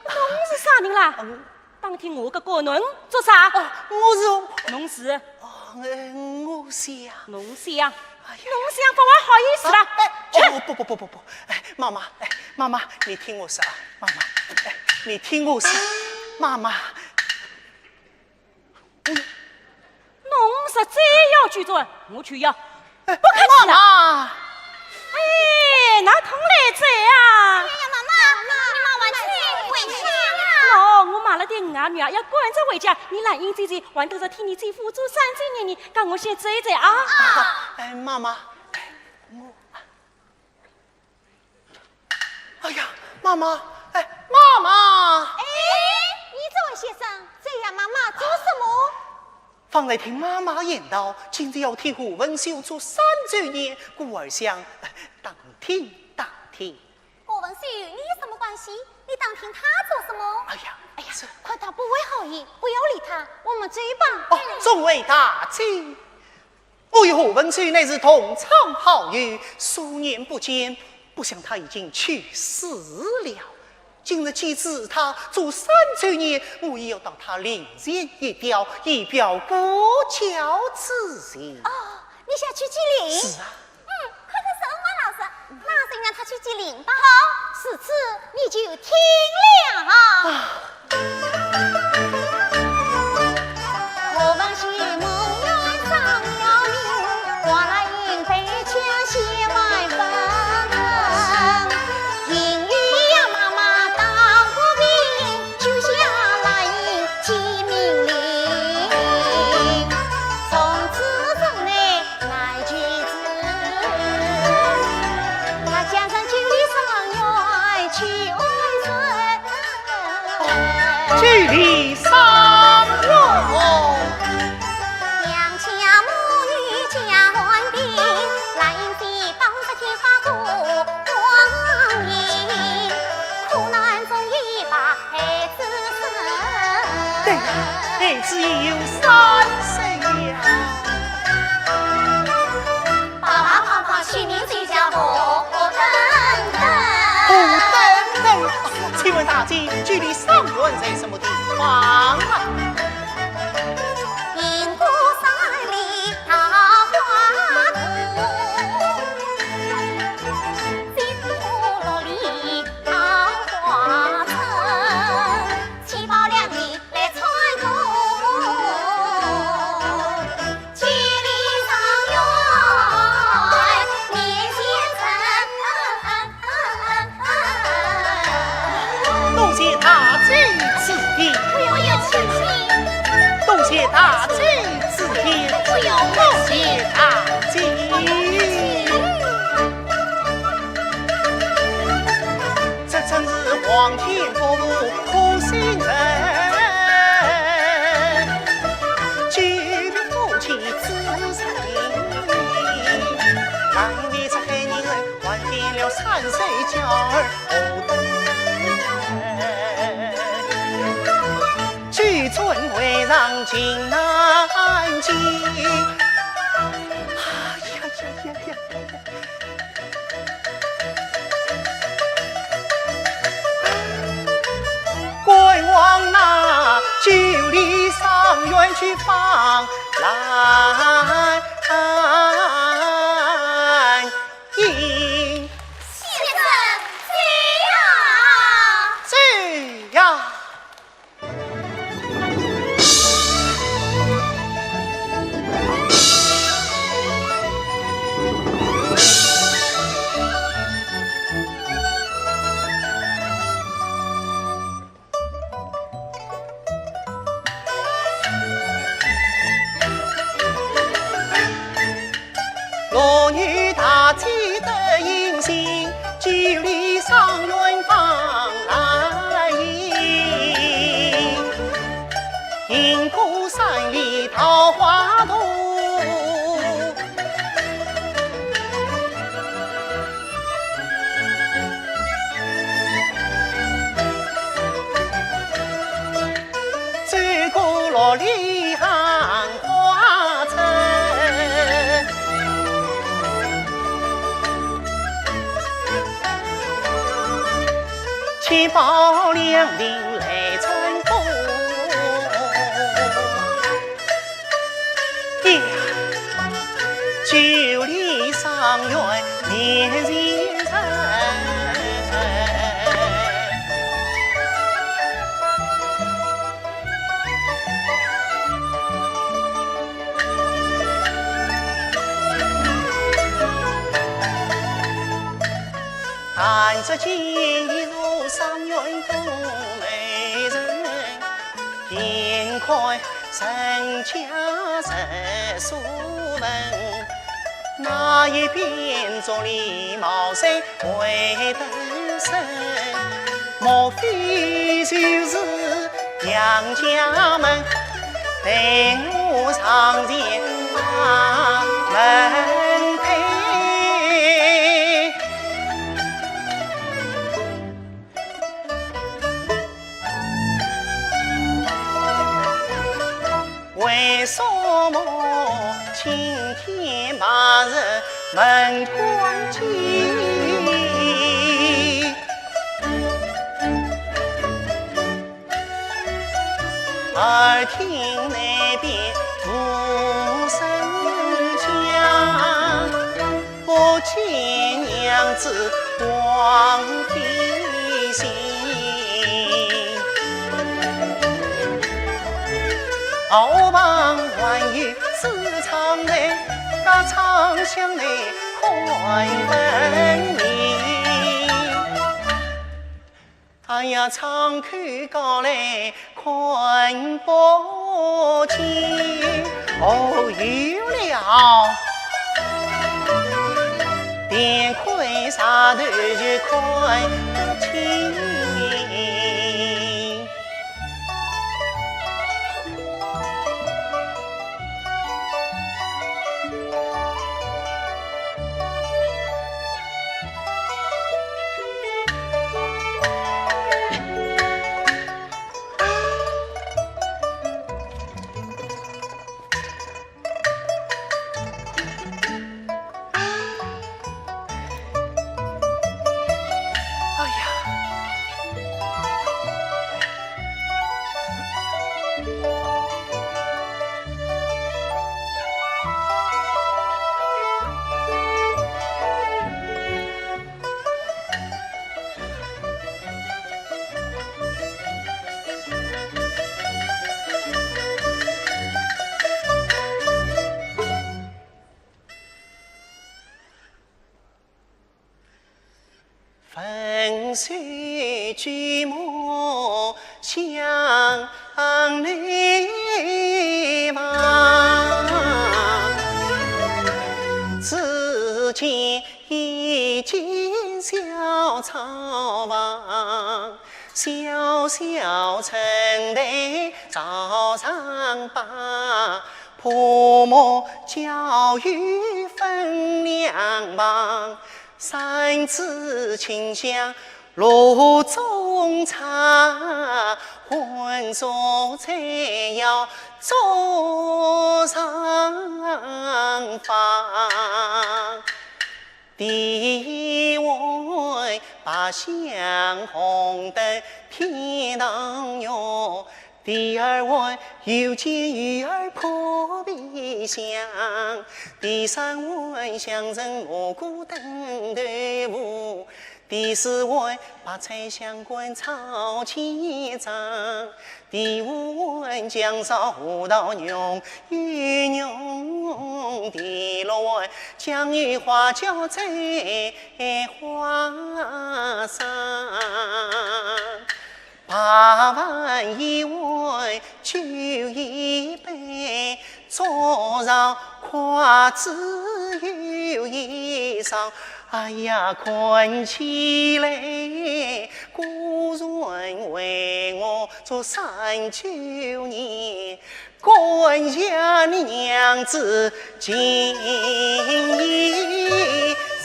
侬是啥人啦？嗯。打听我个角囡做啥？哦，我是……侬是？哦，呃，我想……侬想？哎呀。侬想法还好意思啦？啊，哎，哦，不不不不不，哎，妈妈，哎， 妈妈，你听我说啊，妈妈，哎，你听我说，妈妈。嗯。侬实在要去做，我去要。哎，不客气了。妈妈。哎，哪通来哉啊？哎呀，妈妈，你买玩具回去啊。哦，我买了顶鹅卵，要赶着回家。你兰英姐姐还等着替你姐夫做三周年呢，让我先走一走啊。啊。哎，妈妈，哎，我 哎呀，妈妈，哎，妈妈！哎，你这位先生，这样妈妈做什么？方才听妈妈言道，今日要替何文秀做三周年，故而想，哎，打听打听。何文秀与你有什么关系？你打听他做什么？哎呀，哎呀，这……看他不怀好意，不要理他，我们走吧。哦，众位大姐， 我与何文秀乃是同窗好友，数年不见，不想他已经去世了。今日既知他做三周年，我也要到他灵前一吊，以表过桥之情。哦，你想去祭灵？是啊。嗯，快快说嘛，老师，那就让他去祭灵吧。好，如此你就听了。啊。祭灵上元。对呀，孩子已有三岁呀。 爸爸妈妈起名字叫何等等。何等等。请问大姐，祭灵上元在什么地方啊？多谢大姐指点。不用客气。多谢大姐指点。不用客气。多谢大姐。 这真是皇天不负苦心人，救父亲之人，难为这害人还变了三岁娇儿何等。举尊回上情难尽。哎呀呀呀呀！ 赶往那九里上元去访兰英。先生，走呀！走呀！ 落女大姐得人心，九里上元访兰英，行过三里桃花渡。 走过六里杏花村，千宝两亭来穿过。 呀，九里上元面前人。但只见一座上元多美人， 闲看人家十所闻，那一边竹篱茅塞围得深，莫非就是杨家门？待我上前把门推。 为什么青天白日门关紧？耳听那边无声响，不见娘子王妃行。后旁还有紫窗台，隔窗向内看分明。 哎呀，窗口高来看不见。哦，有了，连看啥头就看不清。 哎呀！ 分手举目向内望，只见一间小草房，小小层台朝上摆，铺木交椅分两旁。 扇子清香炉中茶，混粥菜肴桌上放。第一碗八香红豆甜汤药， 第二碗油煎鱼儿扑鼻香，第三碗香蒸蘑菇炖豆腐，第四碗白菜香干炒鸡掌，第五碗酱烧胡桃浓又浓，第六碗酱油花椒醉花生。 八碗一碗酒一杯，桌上筷子有一双。哎呀，看起来，果然为我做三九年， 感谢你娘子情义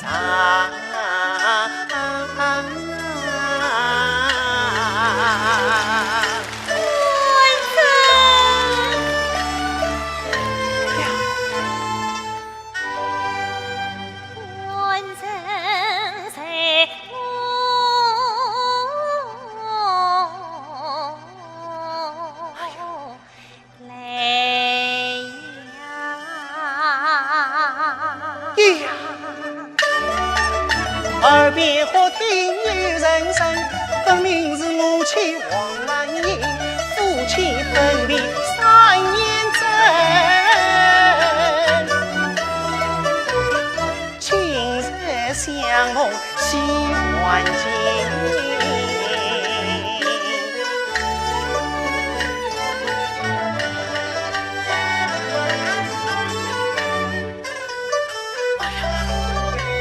长。官人在我。哎呦， 来呀！咦呀！耳边忽听有人声，分明是我妻王兰英，夫妻分别三年整。 今日相逢喜还亲。哎呀，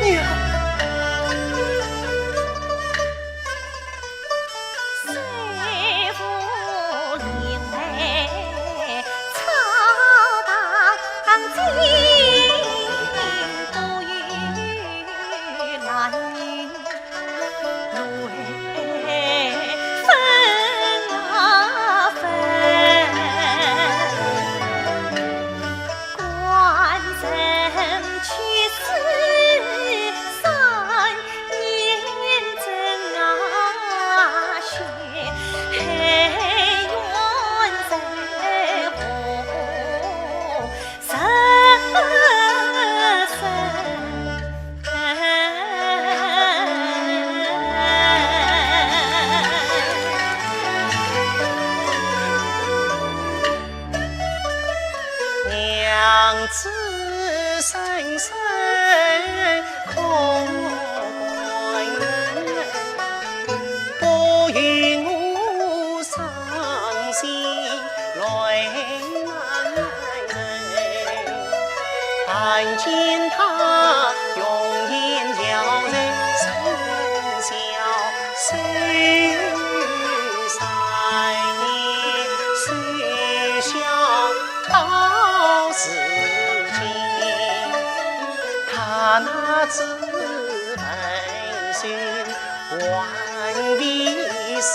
娘！此生死空关，不与我伤心泪难忍。但见他容颜憔悴，生笑 虽三年，虽笑到如今，他那纸文信还未撕，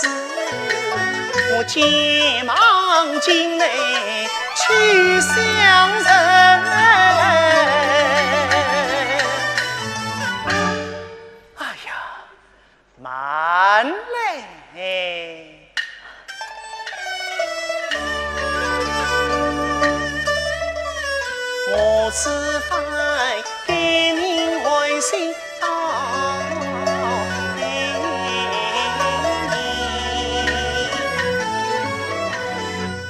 我急忙进来去相认。哎呀， 慢来。我此番改名换姓到你，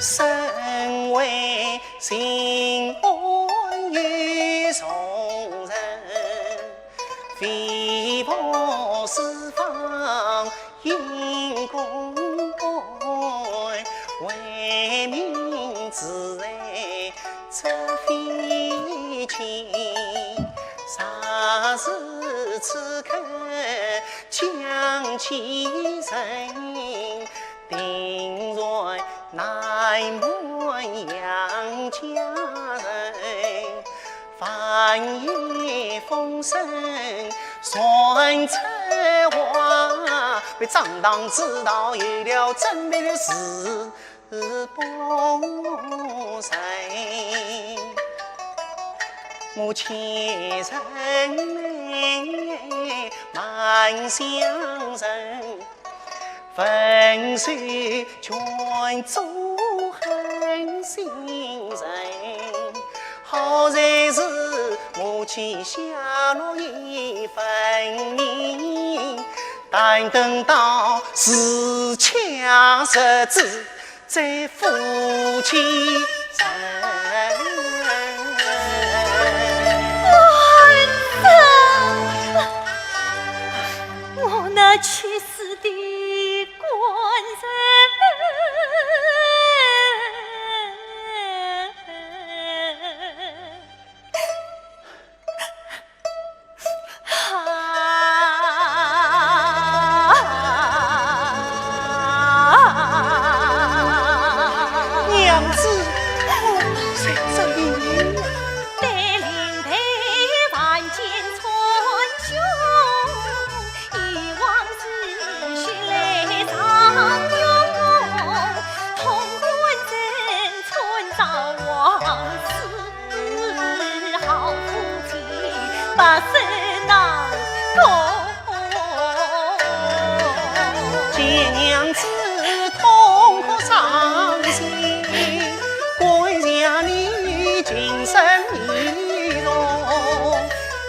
身为 心安于从人，非负四方因公干，为民除害这非亲。若是此刻将其人， 定然难瞒杨家人，万一风声传出外，被张唐知道有了，怎么是不成？我千层难相认， 分手全做狠心人，好在是母亲下落已分明，但等到时辰日子，再夫妻成。官人，我那去 死的官人。啊！娘子，我在这里呀。 见娘子痛哭伤心，感谢你情深意重。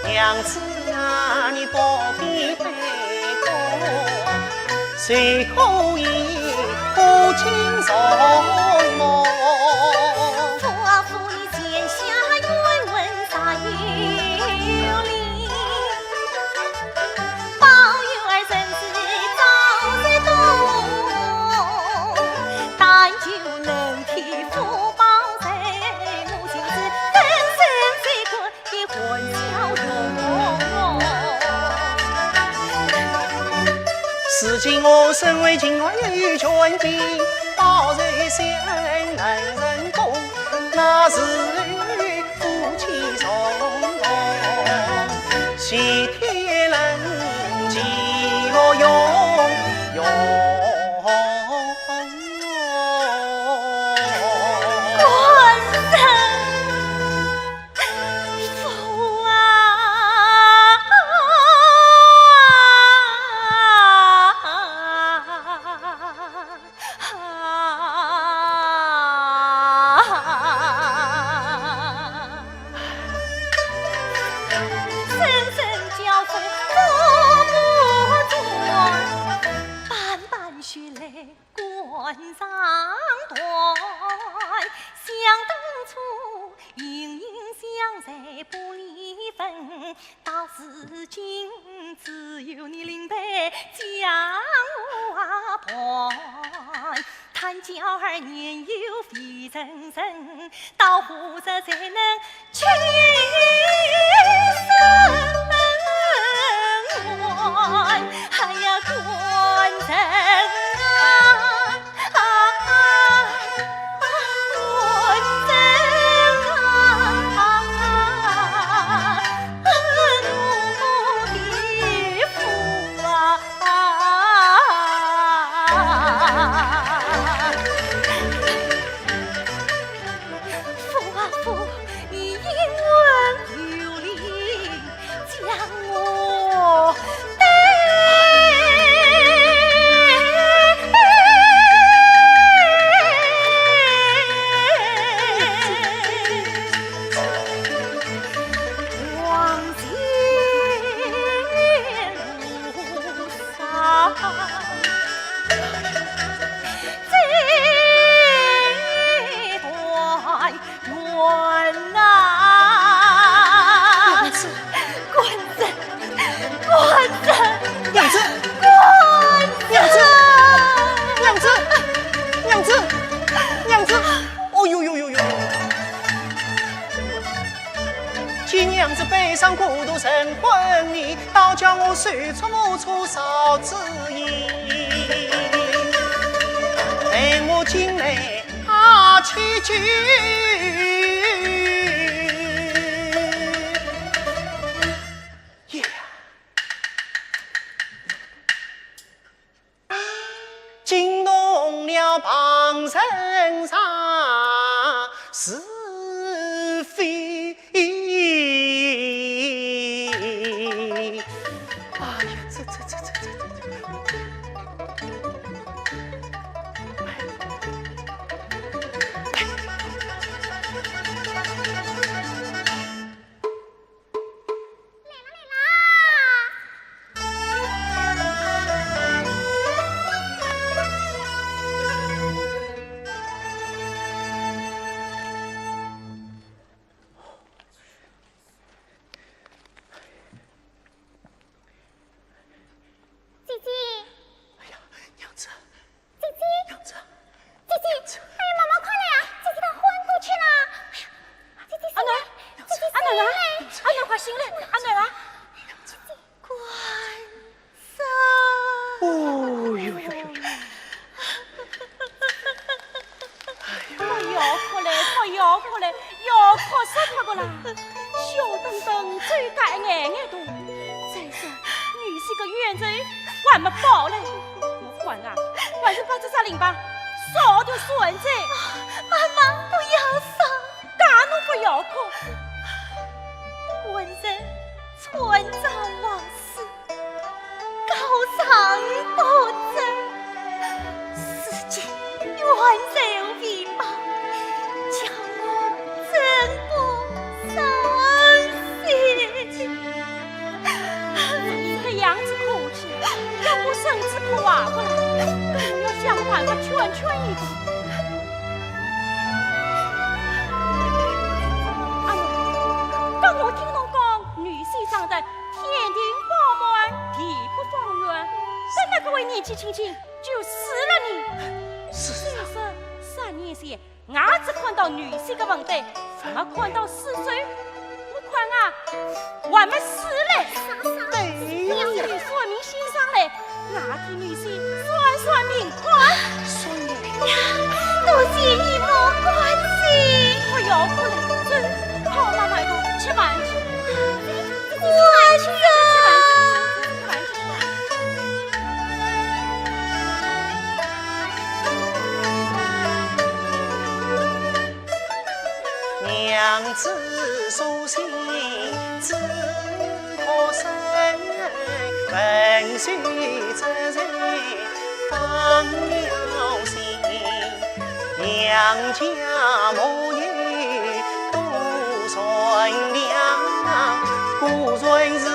娘子啊，你不必悲痛，谁可以破镜重圆？ 如今我身为秦汉有权柄，报仇雪恨能成功，那时夫妻重逢，喜帖能记录永永。官人。 官上断，想当初，隐隐在不离分，到如今只有你灵媒将我伴。叹娇儿年幼未成人，到何日才能去生还？哎呀，官人啊！ 娘子，娘子，娘子，娘子，娘子，哦呦呦呦呦呦！见娘子悲伤孤独神魂离，倒叫我手足无处诉之意，待我进来啊去去。 惊动了旁人啥是非？哎呀，这这这这这这这！姐姐。哎呀，娘子。 姐姐，娘子，姐姐，哎呀，妈妈，快来啊！姐姐她昏过去了。哎呀，姐姐醒来，阿囡，姐姐醒来，阿囡啊，阿囡快醒来，阿囡啊！官人。哦呦呦呦呦！不要哭了，不要哭了，要哭死他个啦！小灯灯，嘴角眼眼大，再说女婿个冤仇还没报嘞。 官人啊，官人把这只绫帕烧掉算哉。妈妈，不要烧。大奴不要哭。官人穿肠往事，高尚不争，世间冤仇未报，叫我怎不伤心？ 这样子哭起，要不身子破坏不了，更要想办法劝劝伊个。阿奴，刚我听侬讲，女婿长得天庭饱满，地府方圆，怎么搿位年纪轻轻就死了呢？是啊。虽说三年前 伲只看到女婿个坟堆，没看到尸首。我看啊，还没死嘞。对。女婿算命先生嘞，伲替女婿算算命看。算命？呀，多谢姨母关心。不要哭了，走，好妈妈一道吃饭去。 娘子苏醒，只可深，文秀之人放了心。 娘家母女多善良，果然是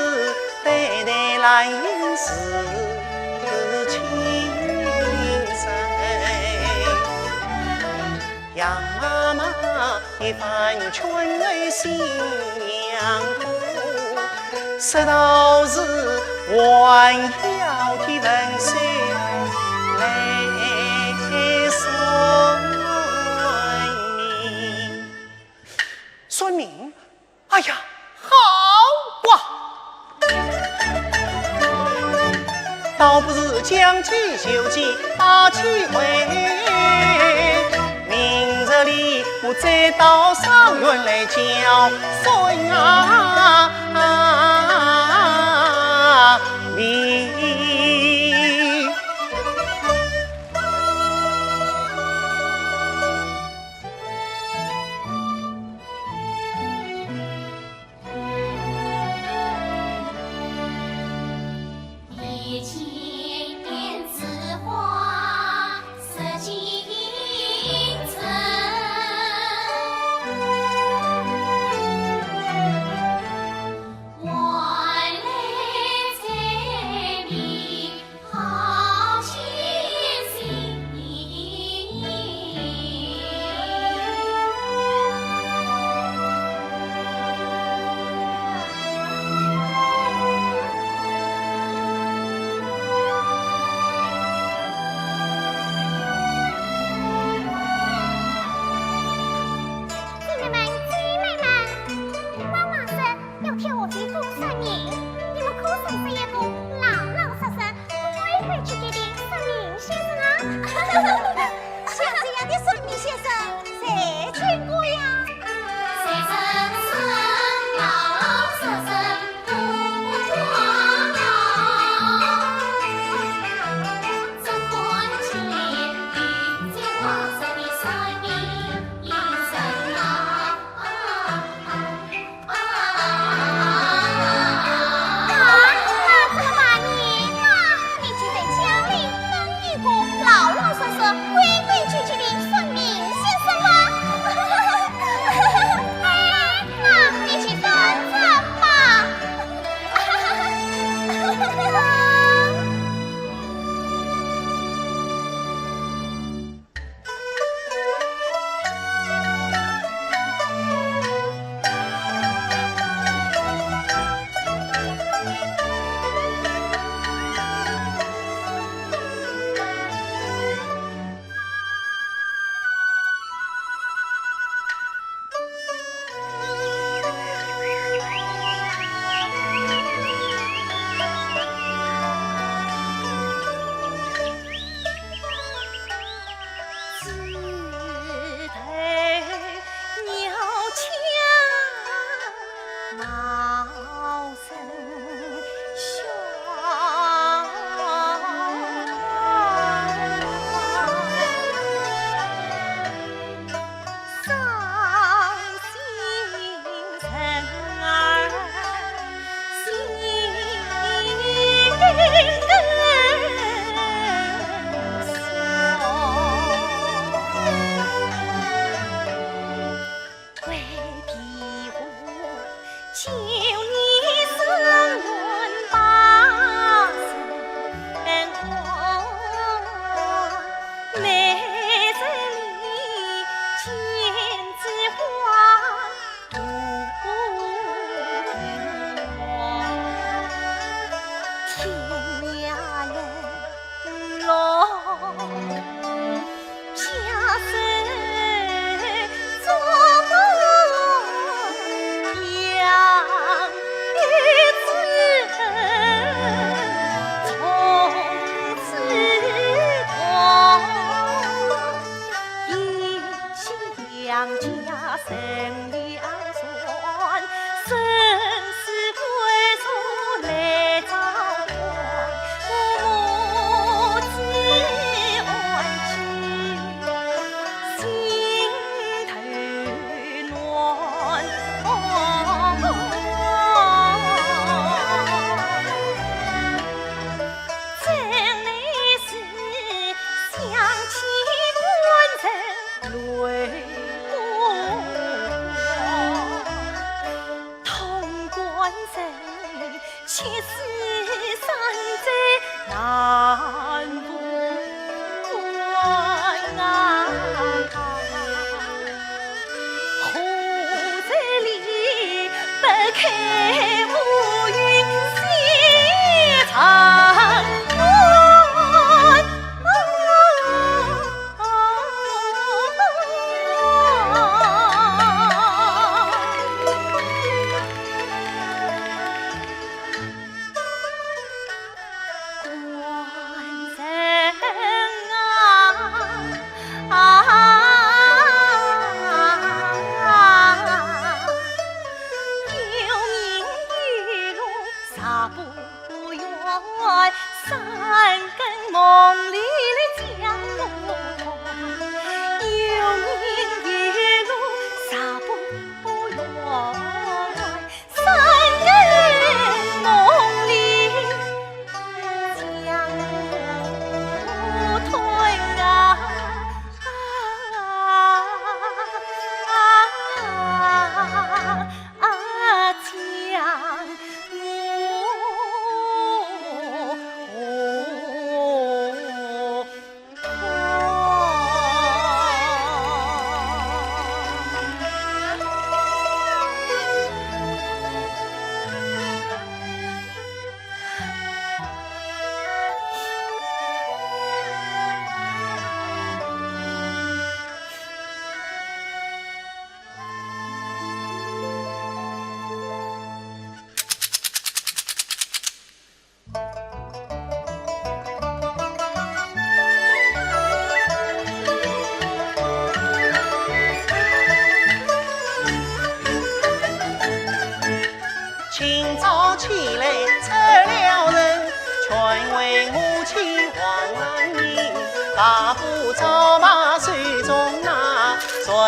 对待兰英是情深。杨妈妈一番劝来心娘苦，说道是还要的文书来算命。算命？哎呀，好啊！ 倒不如将计就计把机会，明日里我再到上院来叫算啊命。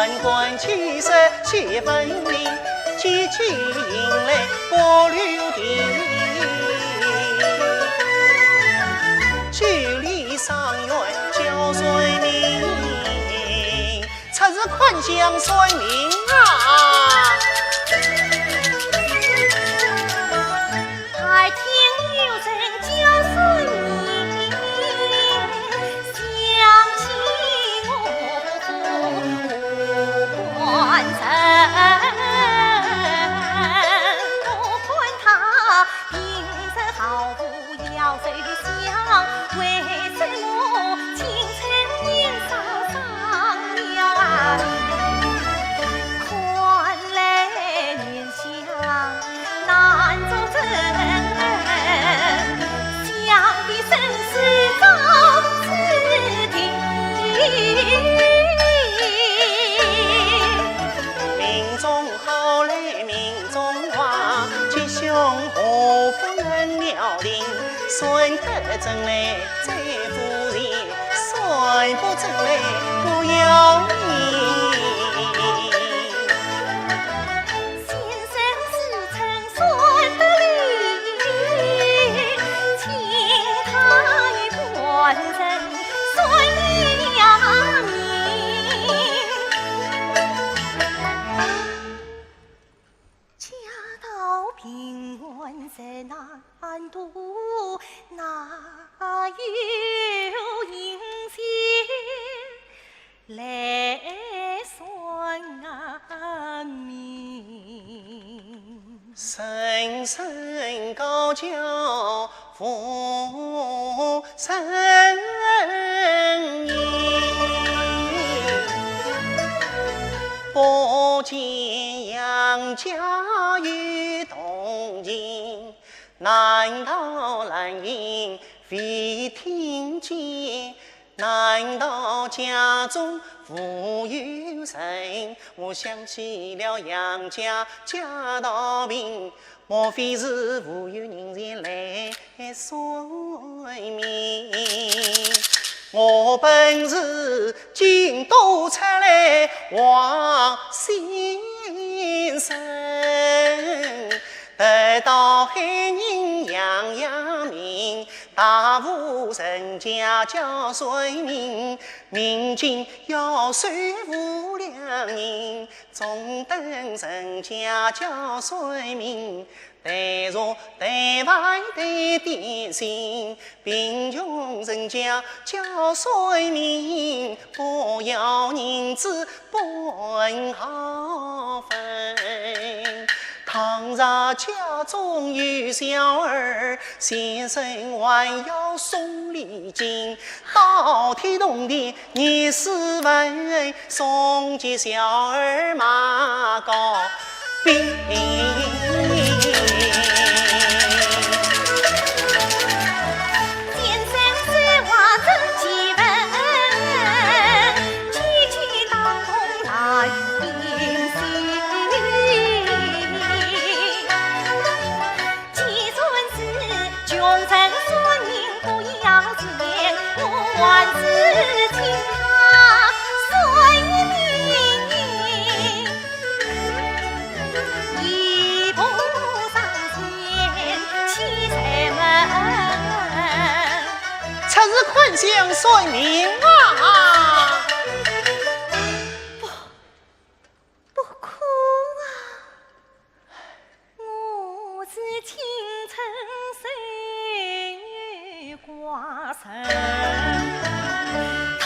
官官其实皆分明，急急引来不留地。九里上元叫算命，出自款项算命啊。还听有人叫算命， 想起我官人，我看他平日毫无要求，为什么今日年少上了啊？看来年 相难做证，想必生死早注定。命中好来命中坏，吉凶祸福难料定，算得准来再付钱，算不准来不要命。 先生自称算得灵，请他与官人算一命。家道贫寒人难度，哪有银钱 来算命。人人高叫无人应，不见杨家有铜钱，难道兰英未听见？ 难道家中无有人？我想起了杨家家道贫，莫非是无有人前来算命？我本是京都出来王先生， 得到海宁杨家名，大户人家叫算命，命金要收无量银，中等人家叫算命，带茶带饭带点心， 贫穷人家叫算命，不要银子本好分。倘若家中有小儿，先生还要送礼金，到天洞庭二十文，送给小儿马告 病。先生说话真奇闻，句句当中难定心。 既然是穷人算命不要钱，我还是请他算一命，一步上前，起什么？出自款项算命啊！ 不可啊！我是青春守寡人，倘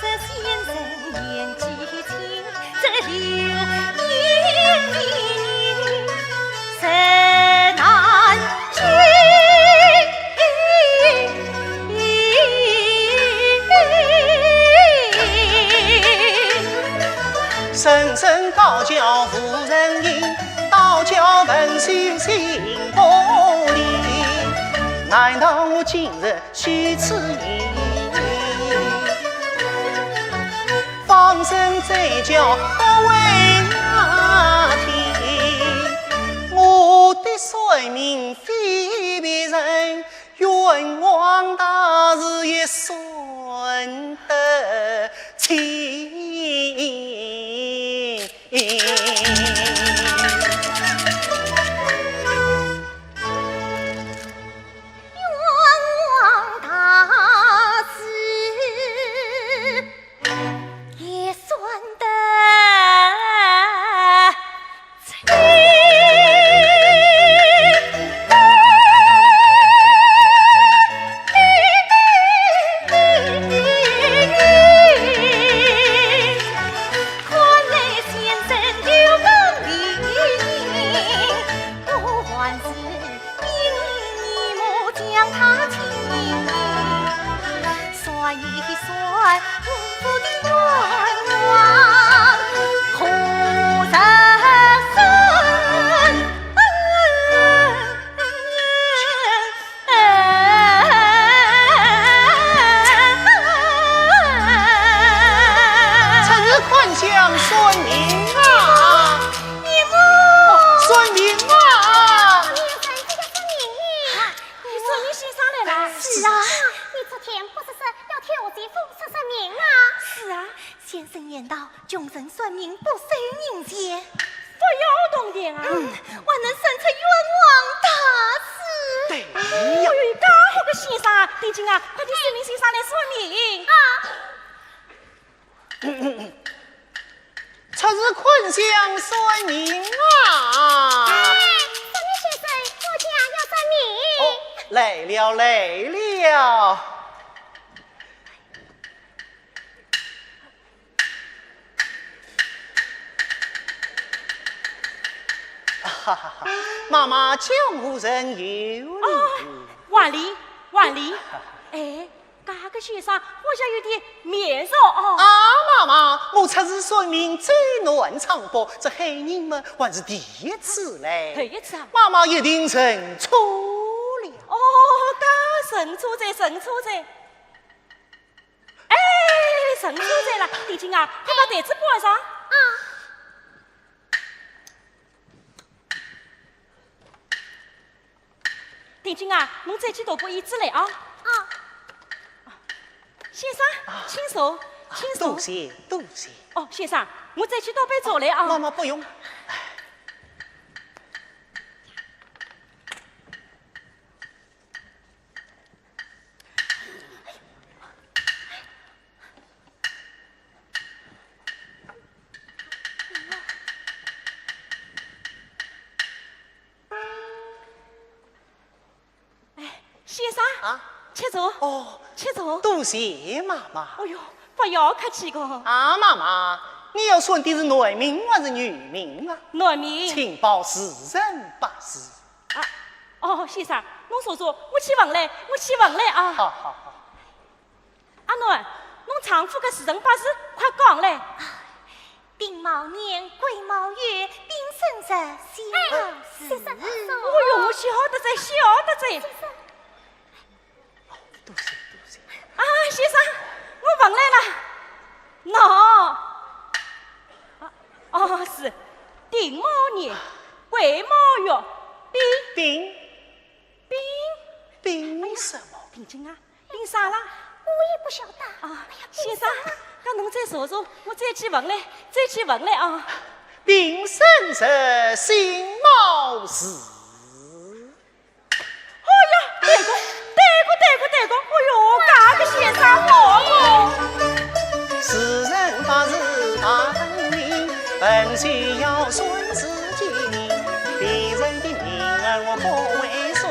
若先生年纪轻，这留一命，实难救。 人人高叫无人应，倒叫文秀心不宁。难道我今日许此愿，放生再叫不为那天？我的算命非别人， 冤枉大事也算得清。冤枉大事也算得清。看来先生有功名，我还是 命你母将他请，所以算夫的冤枉何日伸？这是款项算命啊！你母，算命啊！你人这个算命呢？ 你说你先生来了？是啊，你昨天不是说要替我姐夫算算命吗？是啊，先生言道，穷人算命不收银钱。不要动钱啊！嗯，还能算出冤枉大事。对哎呦，介好个先生啊！定金啊，快替算命先生来算命。出是款项算命啊！哎，算命先生，我家要算命。哦，来了来了。哈哈哈，妈妈，江湖人有礼。哦，还礼，还礼。哎， 搿个先生好像有点面熟哦。啊，妈妈，我出是算命最难唱卜，这海宁么还是第一次来。第一次啊？妈妈一定认错了。哦，搿认错哉，认错哉。哎，认错哉了，定金啊，快把台子搬上。啊。 定金啊，侬再去倒杯茶来啊。啊。先生，请坐，请坐。多谢，多谢。哦，先生，我再去倒杯茶来啊。妈妈不用。哎，先生，啊？吃茶。哦，吃茶。多谢妈妈。哎呦，不要客气个。啊，妈妈，你要算的是男命还是女命啊？男命。请报时辰八字。啊，哦，先生，侬坐坐，我去问来，我去问来啊。好好好。阿囡，侬丈夫个时辰八字快讲来。 丁卯年，癸卯月，丙申日，辛卯时。哎呦，我晓得哉，晓得哉。多谢多谢。啊，先生，我问来了。喏。啊，哦，是。丁卯年，癸卯月，丙。丙。丙。丙什么？定金啊。 病啥啦？我也不晓得。啊，先生，搿侬再坐坐，我再去问来，再去问来啊。病生日，辛卯时。哎呀，对个，对个，对个，对个，哎哟，搿个先生好哦。时辰八字排分明，本就要算自己命，别人的命儿我不会算，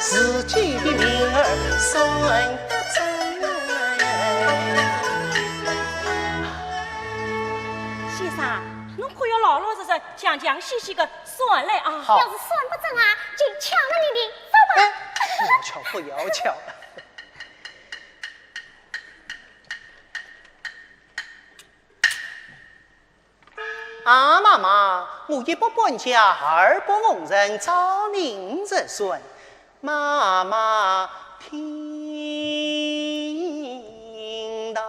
自己的命儿算得准。先生，侬可要老老实实、详详细细个算来啊。好。要是算不准啊，就抢了你的，走吧。哎，不要抢，不要抢。 啊，妈妈，我一卜搬家，二卜问人，照您说算。妈妈听道。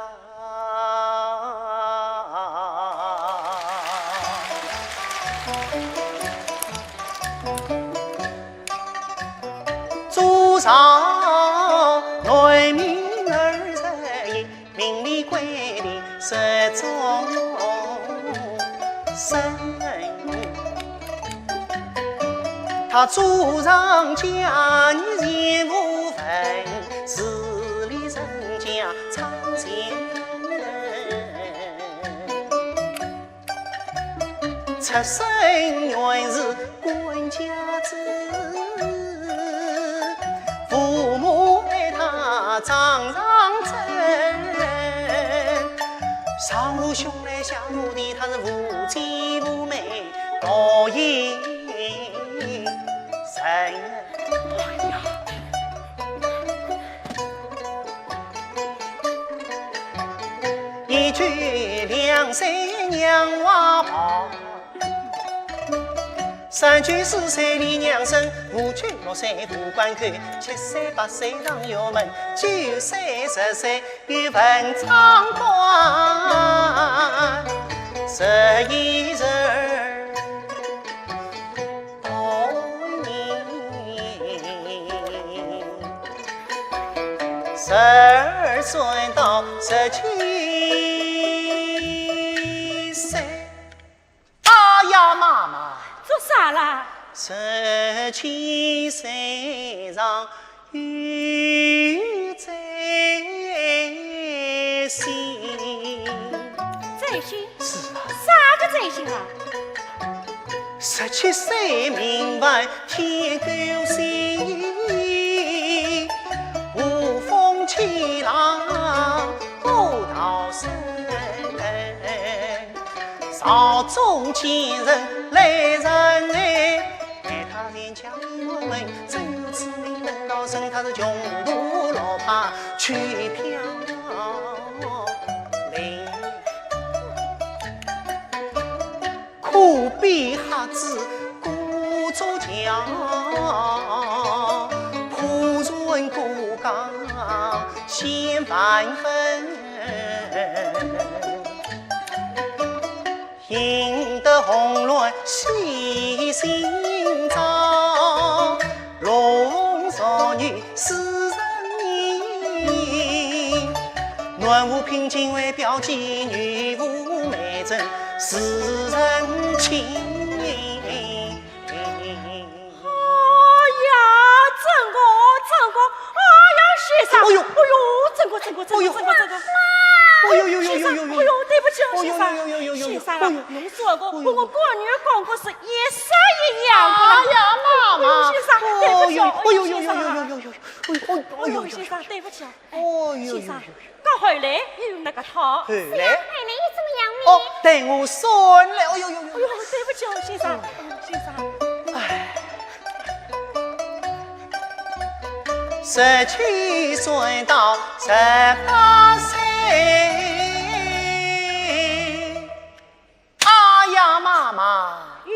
祖上男命二十一，命里规定十中。生。他祖上家业全无份，自立人家唱先人。出身原是官家子，父母爱他掌上珍。上无兄来下无弟，他是无姐无妹，独一人。一九两岁娘怀抱，三九四岁离娘身，五九六岁无官口，七岁八岁上学门，九岁十岁 与文昌官，十一日儿到年，十二岁到十七岁。 哎呀，妈妈！做啥啦？十七岁上有罪行。罪行？是啊。啥个罪行啊？十七岁名犯天狗戏，无风起浪不逃生。 朝中奸人来人哎，待他前腔问问，真有此名门道生，他是穷途落魄去飘零。苦逼瞎子故作强，破船过江现万分。 赢得红鸾喜心照，龙凤淑女四人迷。男无品金为标记，女无美称四人亲。 哎呀，真个，真个，哎呀，先生，哎呦，哎呦，真个，真个，真个，哎呦，真个，真个，哎呦，呦，呦，先生，呦，呦，哎呦，对不起哦，先生，哎呦，呦，呦，呦，呦，先生啊，哎呦，侬说个，哎呦，我跟我女儿讲个是一式一样个啦。哎呀，妈妈，哎呦，先生，对不起哦，哎呦，哎呦，先生啊，哎呦，哎呦，哎呦，哎呦，哎呦，先生，对不起哦。 哦哟哟哟哟。先生，到后来又有哪个套？后来？后来又怎么样呢？哦，等我算来。哦哟哟哟。哎呦，对不起哦，先生，哦，先生。唉。十七岁到十八岁， 哎呀，妈妈！又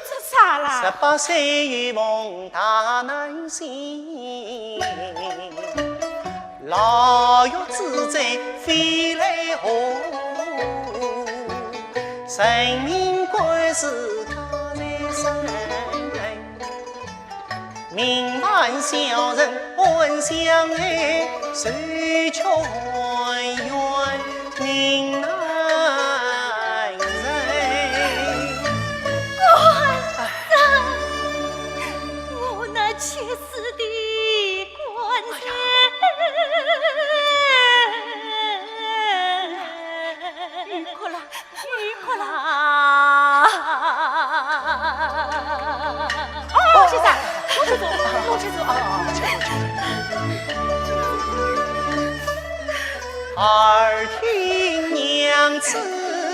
做啥啦？十八岁又逢大难事，牢狱之罪非来话，人命官司他在身。 名犯小人安香爱，受屈含冤命难伸。官人，我那屈死的官人。哎呀，别哭了。 你哭了。啊！哦，先生，我去做，我去做，哦，哦，哦，去，去。耳听娘子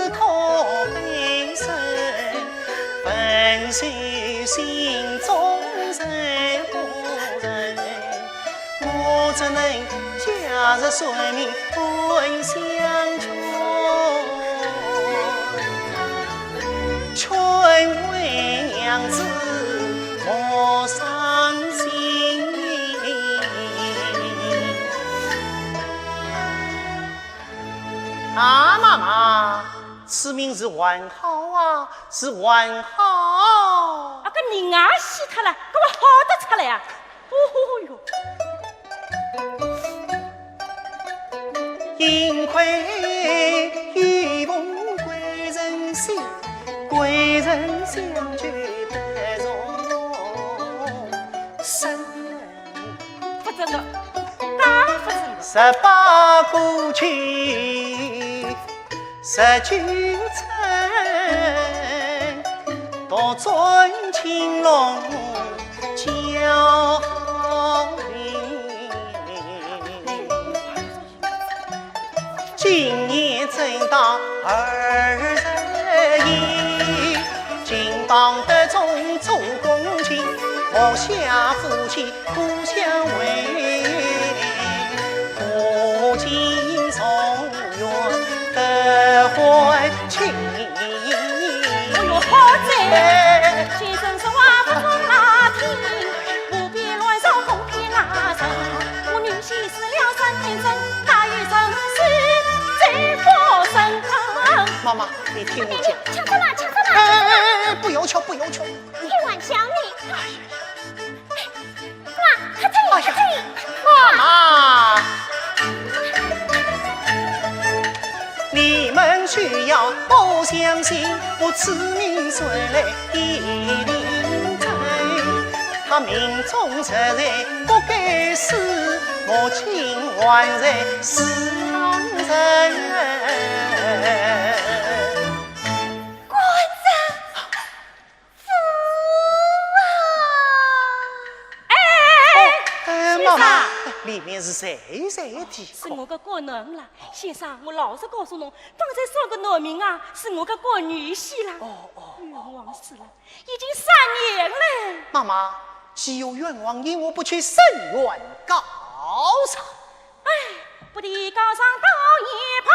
痛悲声，问谁心中人不人？ 我怎能假日算命安香君，劝慰娘子莫伤心。啊，妈妈，此命是还好啊，是还好。啊，搿人也死脱了，搿么好得出来呀？ 哦哟。幸亏有逢贵人相，贵人相救得重生。不值得，当不值得。十八过去，十九春，独尊青龙蛟龙。 今年正当二十一，金榜得中做公卿，目下夫妻苦相为，不尽重圆得还清。哎呦，好哉！哎。先生说话不中拉听，不必乱说胡编乱造。我女婿死了三年整，哪有人死再复生？妈妈，你听我讲。哎，哎，哎，抢着了，抢着了，哎，哎，哎，哎，不要抢，不要抢。开玩笑呢。哎呀呀。 哇，快点，哎呀，快点！妈妈，你们休要不相信，我此命谁来辨明真？他命中实在不该死，我竟还在世上人。官人！ 夫啊！哎，哦，哎，先生。妈妈，里面是谁谁的？是我个官人啦。先生，我老实告诉侬，刚才说个男名啊，是我个干女婿啦。哦，哦，哦。冤枉死了，已经三年了。妈妈，既有冤枉，因何不去伸冤告状？ 哎，不提告状倒也罢，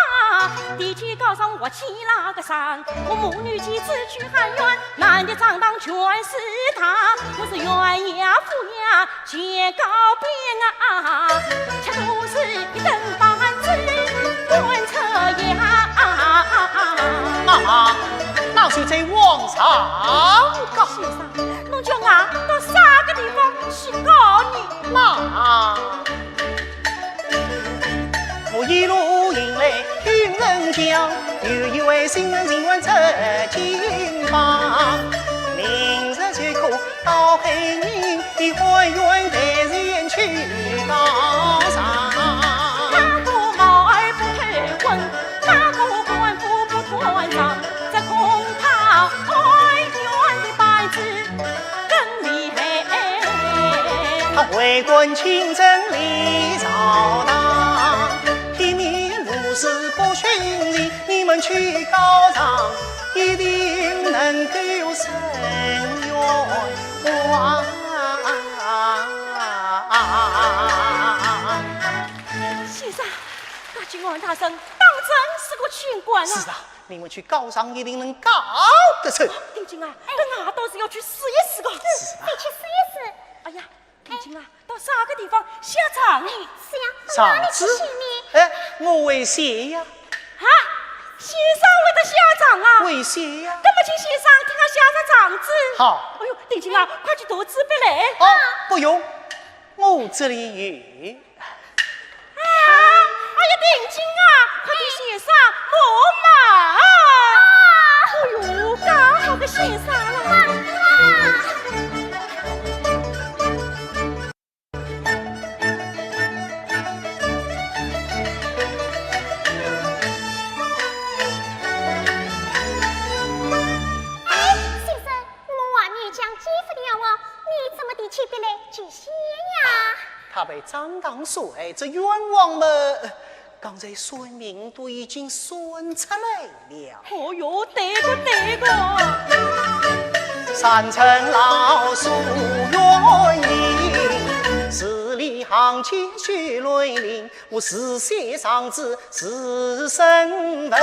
提起告状我气那个伤。我母女几次去喊冤，难的账单全是他。我是冤呀夫呀，全告遍啊，吃都是一顿板子，官车呀。妈妈，那就在皇上告。先生，侬叫俺到啥个地方去告呢？妈。 我一路迎来听人讲，有一位新人情愿出京房，明日就可到海宁，你官员带人去告状。他不冒而不偷混，那个官府不断上，这恐怕官员的板子 更厉害。他为官清正理昭彰，体面无私不徇私，你们去告状，一定能够伸冤枉。先生，嘉靖王大人当真是个清官啊？是啊， 你们去告状一定能告得成。定金啊，哎，等俺倒是要去试一试个。是啊。你去试一试。哎呀，定金啊，到啥个地方写状呢？是呀，到哪里去写呢？哎，我会写呀。啊，先生会得写状啊？会写呀。那么请先生替俺写只状子。好。哎呦，定金啊，快去拿支笔来。哦，不用，我这里有。 哎呀，哎呀，定金啊，快替先生磨墨啊！哎呦，介好个先生啦！哎，先生，我们外面讲姐夫的闲话，你怎么提起笔来就写呀？ 他被张当所害，这冤枉么，刚才算命都已经算出来了。哦哟，对个，对个。三春老树冤影，十里行街血淋淋，我自写状子自审问，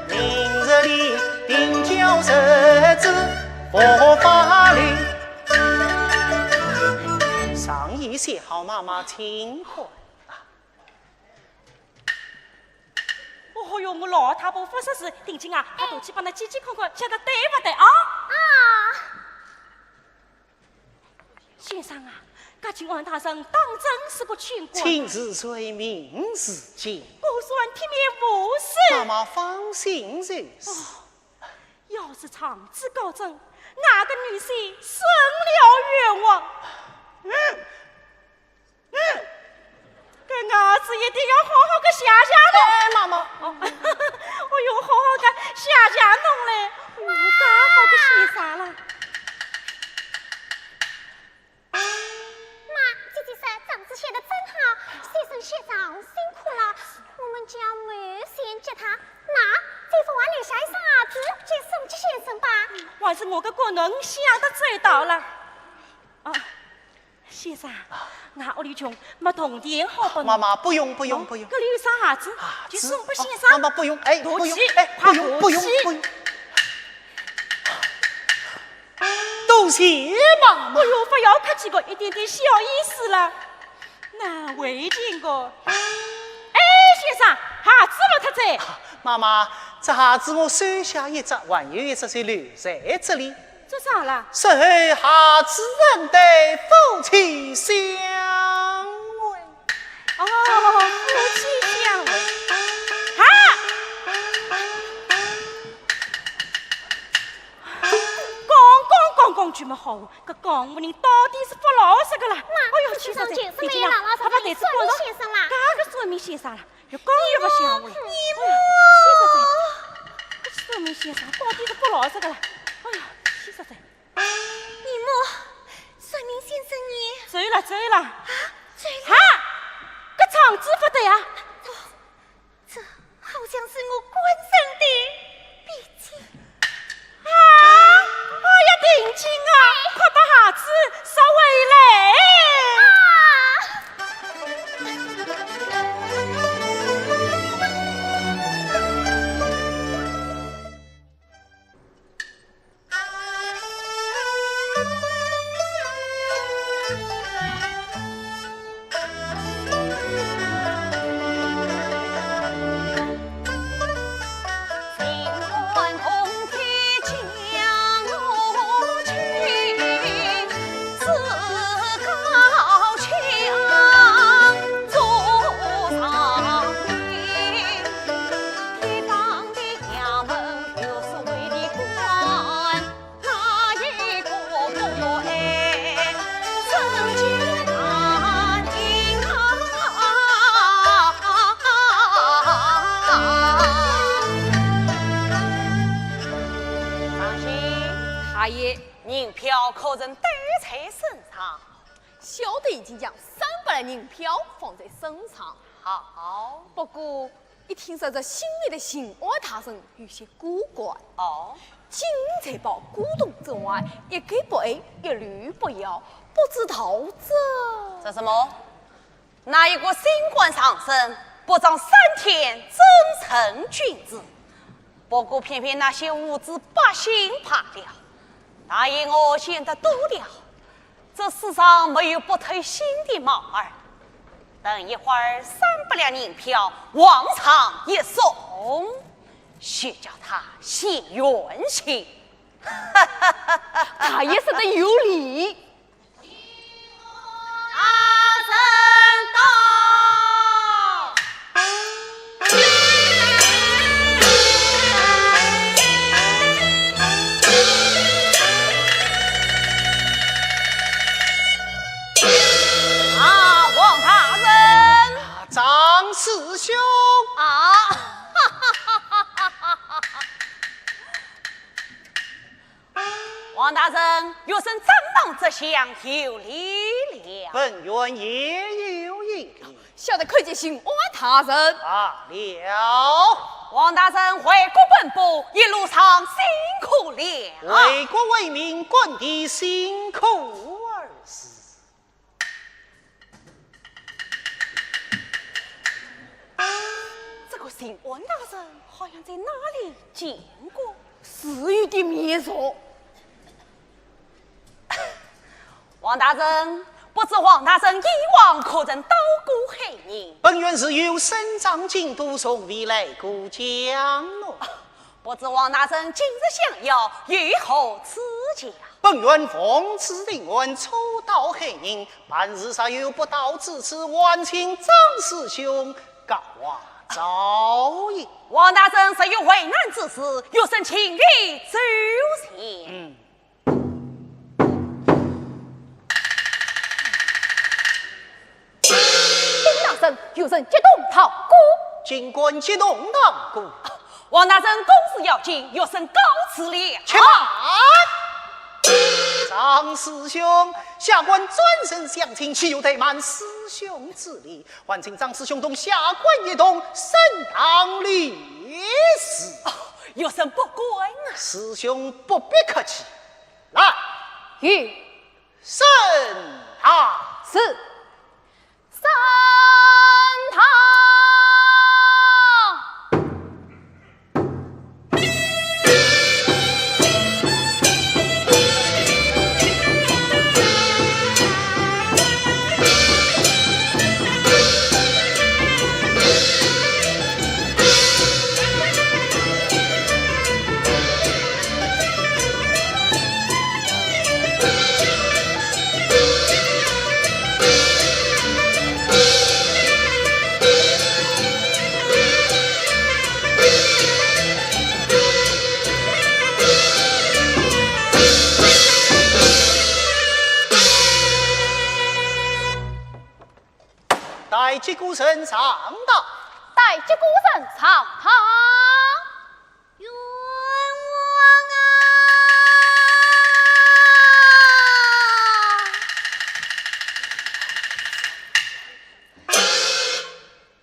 明日里定交实子伏法令。 状已写好，妈妈请看。哦哟，我老太婆勿识字，定金啊，快拿去帮伊记记看看，写得对勿对啊？啊。先生啊，嘉靖王大人当真是个清官。请恕罪，命如金。果然体面无私。妈妈放心就是。哦。要是状子告真，俺个女婿伸了冤枉。搿伢子一定要好好个谢谢侬。哎，妈妈。哦，哎呦，好好个谢谢侬嘞，我介好个先生了。 妈，姐姐说状子写得真好，先生写状辛苦了，我们就要满心接他。那这幅画留下一双鞋子，就送给先生吧。还是我个官人想得周到了。啊，先生，俺屋里穷，没铜钿好拨侬。妈妈，不用，不用，哦，不用。搿里有双鞋子，啊，就送拨先生。妈妈，不用，哎，不用，拿去，哎，快不用，不用，拿去。不用。 多谢妈妈。哎呦，不要客气个，一点点小意思了。难为情个。哎，先生，鞋子落脱哉。妈妈，这鞋子我收下一只，还有一只就留在这里。做啥啦？日后鞋子仍待夫妻相会。 哦，夫妻相会。哈！讲讲讲讲句么好话，搿江湖人到底是勿老实个啦。妈，哎呦，气煞哉，就是眼睛啊，快把台子关上。先生啦。搿个算命先生啦，越讲越勿像话了。哎呀，气煞哉，搿算命先生到底是勿老实个啦。哎呀，气煞哉。 你莫，算命先生你。走了，走了。啊，走了。哈，搿状子勿对啊。这，这好像是我官人的笔迹。啊，哎呀，定金啊，快把鞋子收回来。啊！ 大爷，银票可曾带在身上？ 小的已经将三百两银票放在身上。好。不过，一听说这姓叶的巡按大人有些古怪。哦。金银财宝、古董珍玩，一个不爱，一律不要，不知道这……这什么？哪一个新官上任，不长三天，怎成君子？不过偏偏那些无知百姓罢了。大爷我见得多了， 这世上没有不偷腥的猫儿。等一会儿三百两银票往上一送，休叫他现原形。大爷说得有理。大人到。 啊，王大人。啊，张师兄。啊，王大人，学生张望这厢有礼了。本院也有一礼。 小的叩见巡按大人。罢了。王大人回国奔波，一路上辛苦了。为国为民，干的辛苦二字。这个巡按大人好像在哪里见过。是有点面熟。 王大人，不知王大人以往可曾到过海宁？本院自幼生长京都，从未来过江南。不知王大人今日相邀，有何赐教？本院奉旨巡按，初到海宁，办事尚有不到之处，还请张师兄告慰。赵爷。王大人若有为难之事，学生情愿奏前。嗯。禀大人，有人结党逃过。竟敢结党逃过？王大人公事要紧，学生告辞了。且慢！张师兄，下官专程相请，岂有怠慢师兄之理？ 还请张师兄同下官一同升堂理事。哦，学生不敢啊。师兄不必客气，来，有。升堂。是。升堂。 带接过人上堂。带接过人上堂。冤枉啊！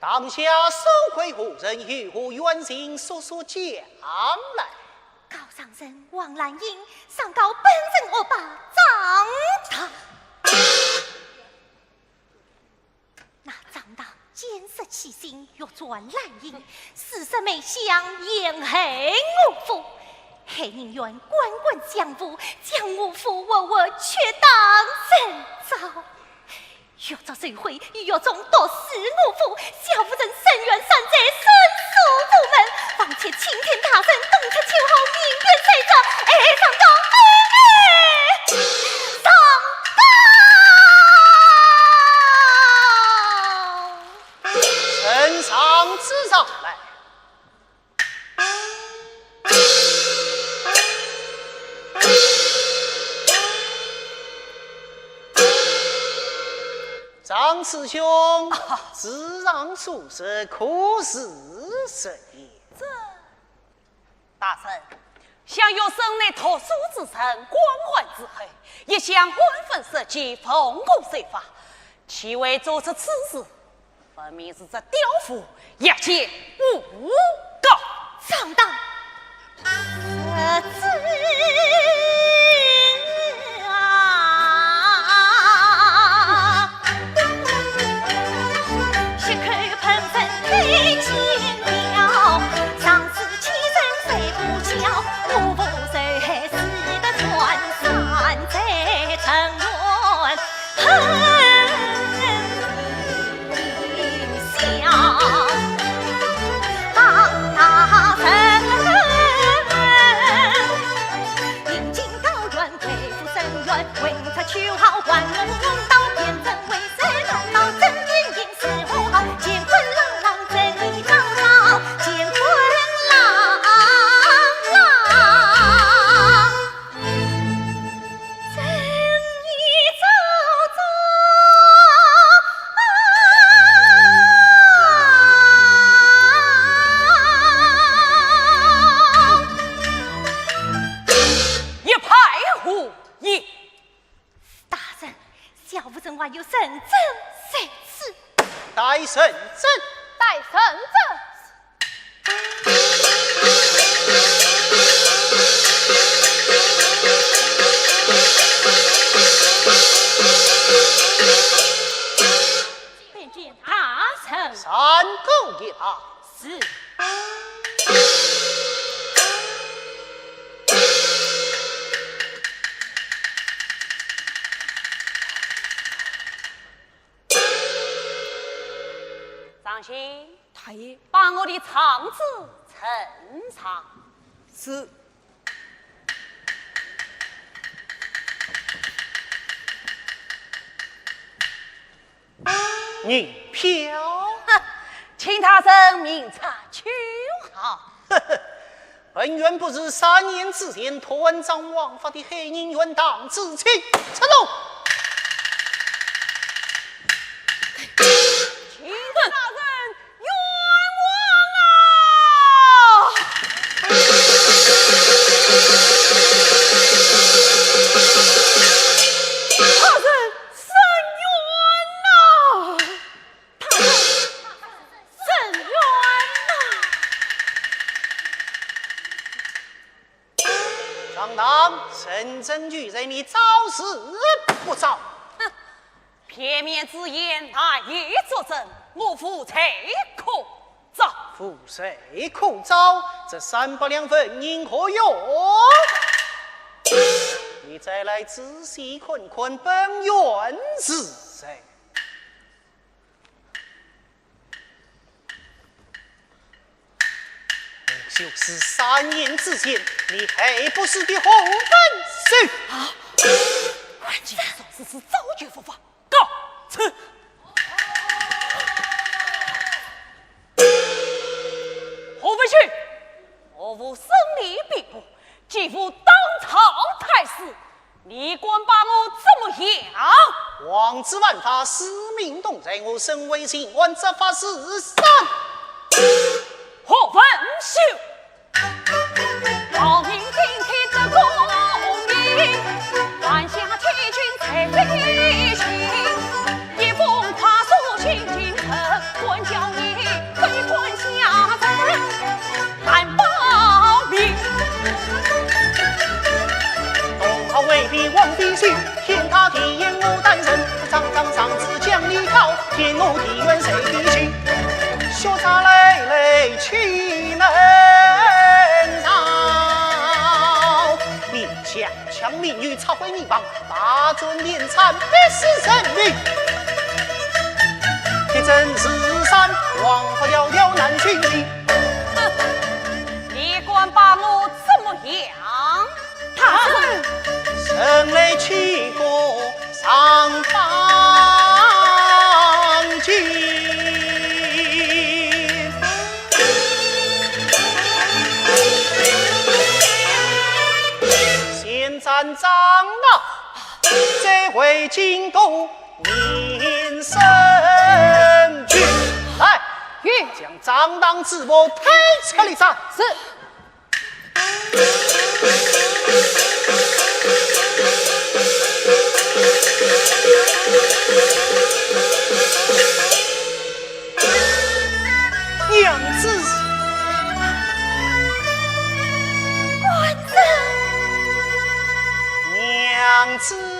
堂下首魁何人？有何冤情？速速讲来。告状人王兰英，上告本城恶霸张达。 那张达奸贼起心，欲赚兰英，私设梅香，陷害我府，还宁愿官官相护，将我府活活屈打成招。欲作追悔，欲作毒死我府，小妇人深冤山寨，深锁无门。望请青天大圣洞察秋毫，明辨罪状，哎，上告，哎，哎，上告。 呈上之状来。张师兄，啊。之状所述，可是实也？这 大人，想学生乃读书之人，官宦之后，一向安分守己，奉公守法，岂会做出此事？分明是这刁妇越界诬告。张达，这…… 一派胡言！ 大人，小妇人还有认真在此。带认真。带认真。拜见大人。三更一旁。 是。张鑫。大爷。把我的状纸呈上。是。 银票。哼，请大人明察秋毫。本院不是三年之前断掌王法的害人冤党之情，出动。请大人冤枉啊！大人伸冤呐！ 大人，伸冤呐！张当，沈珍玉，你招是不招？哼，片面之言，难以作证，我无罪可招。无罪可招？这三百两纹银何用？你再来仔细看看，本院是谁？ 就是三年之前，你害不死的洪文秀。啊！关键是早就伏法，告辞。洪文秀，我无生理辯护，既无当朝太师， 你敢把我怎么样？王子犯法，使命同在，我身为刑案执法是三。洪文秀。你强抢民女，拆毁民房， 霸占田产，逼死人民。铁证如山，王法迢迢难寻觅。哼，你敢把我怎么样？大人。臣来起个尚方进。 先斩张当，再回京都问审讯。来，有。将张当之部推出来斩。是。 娘子。官人。娘子。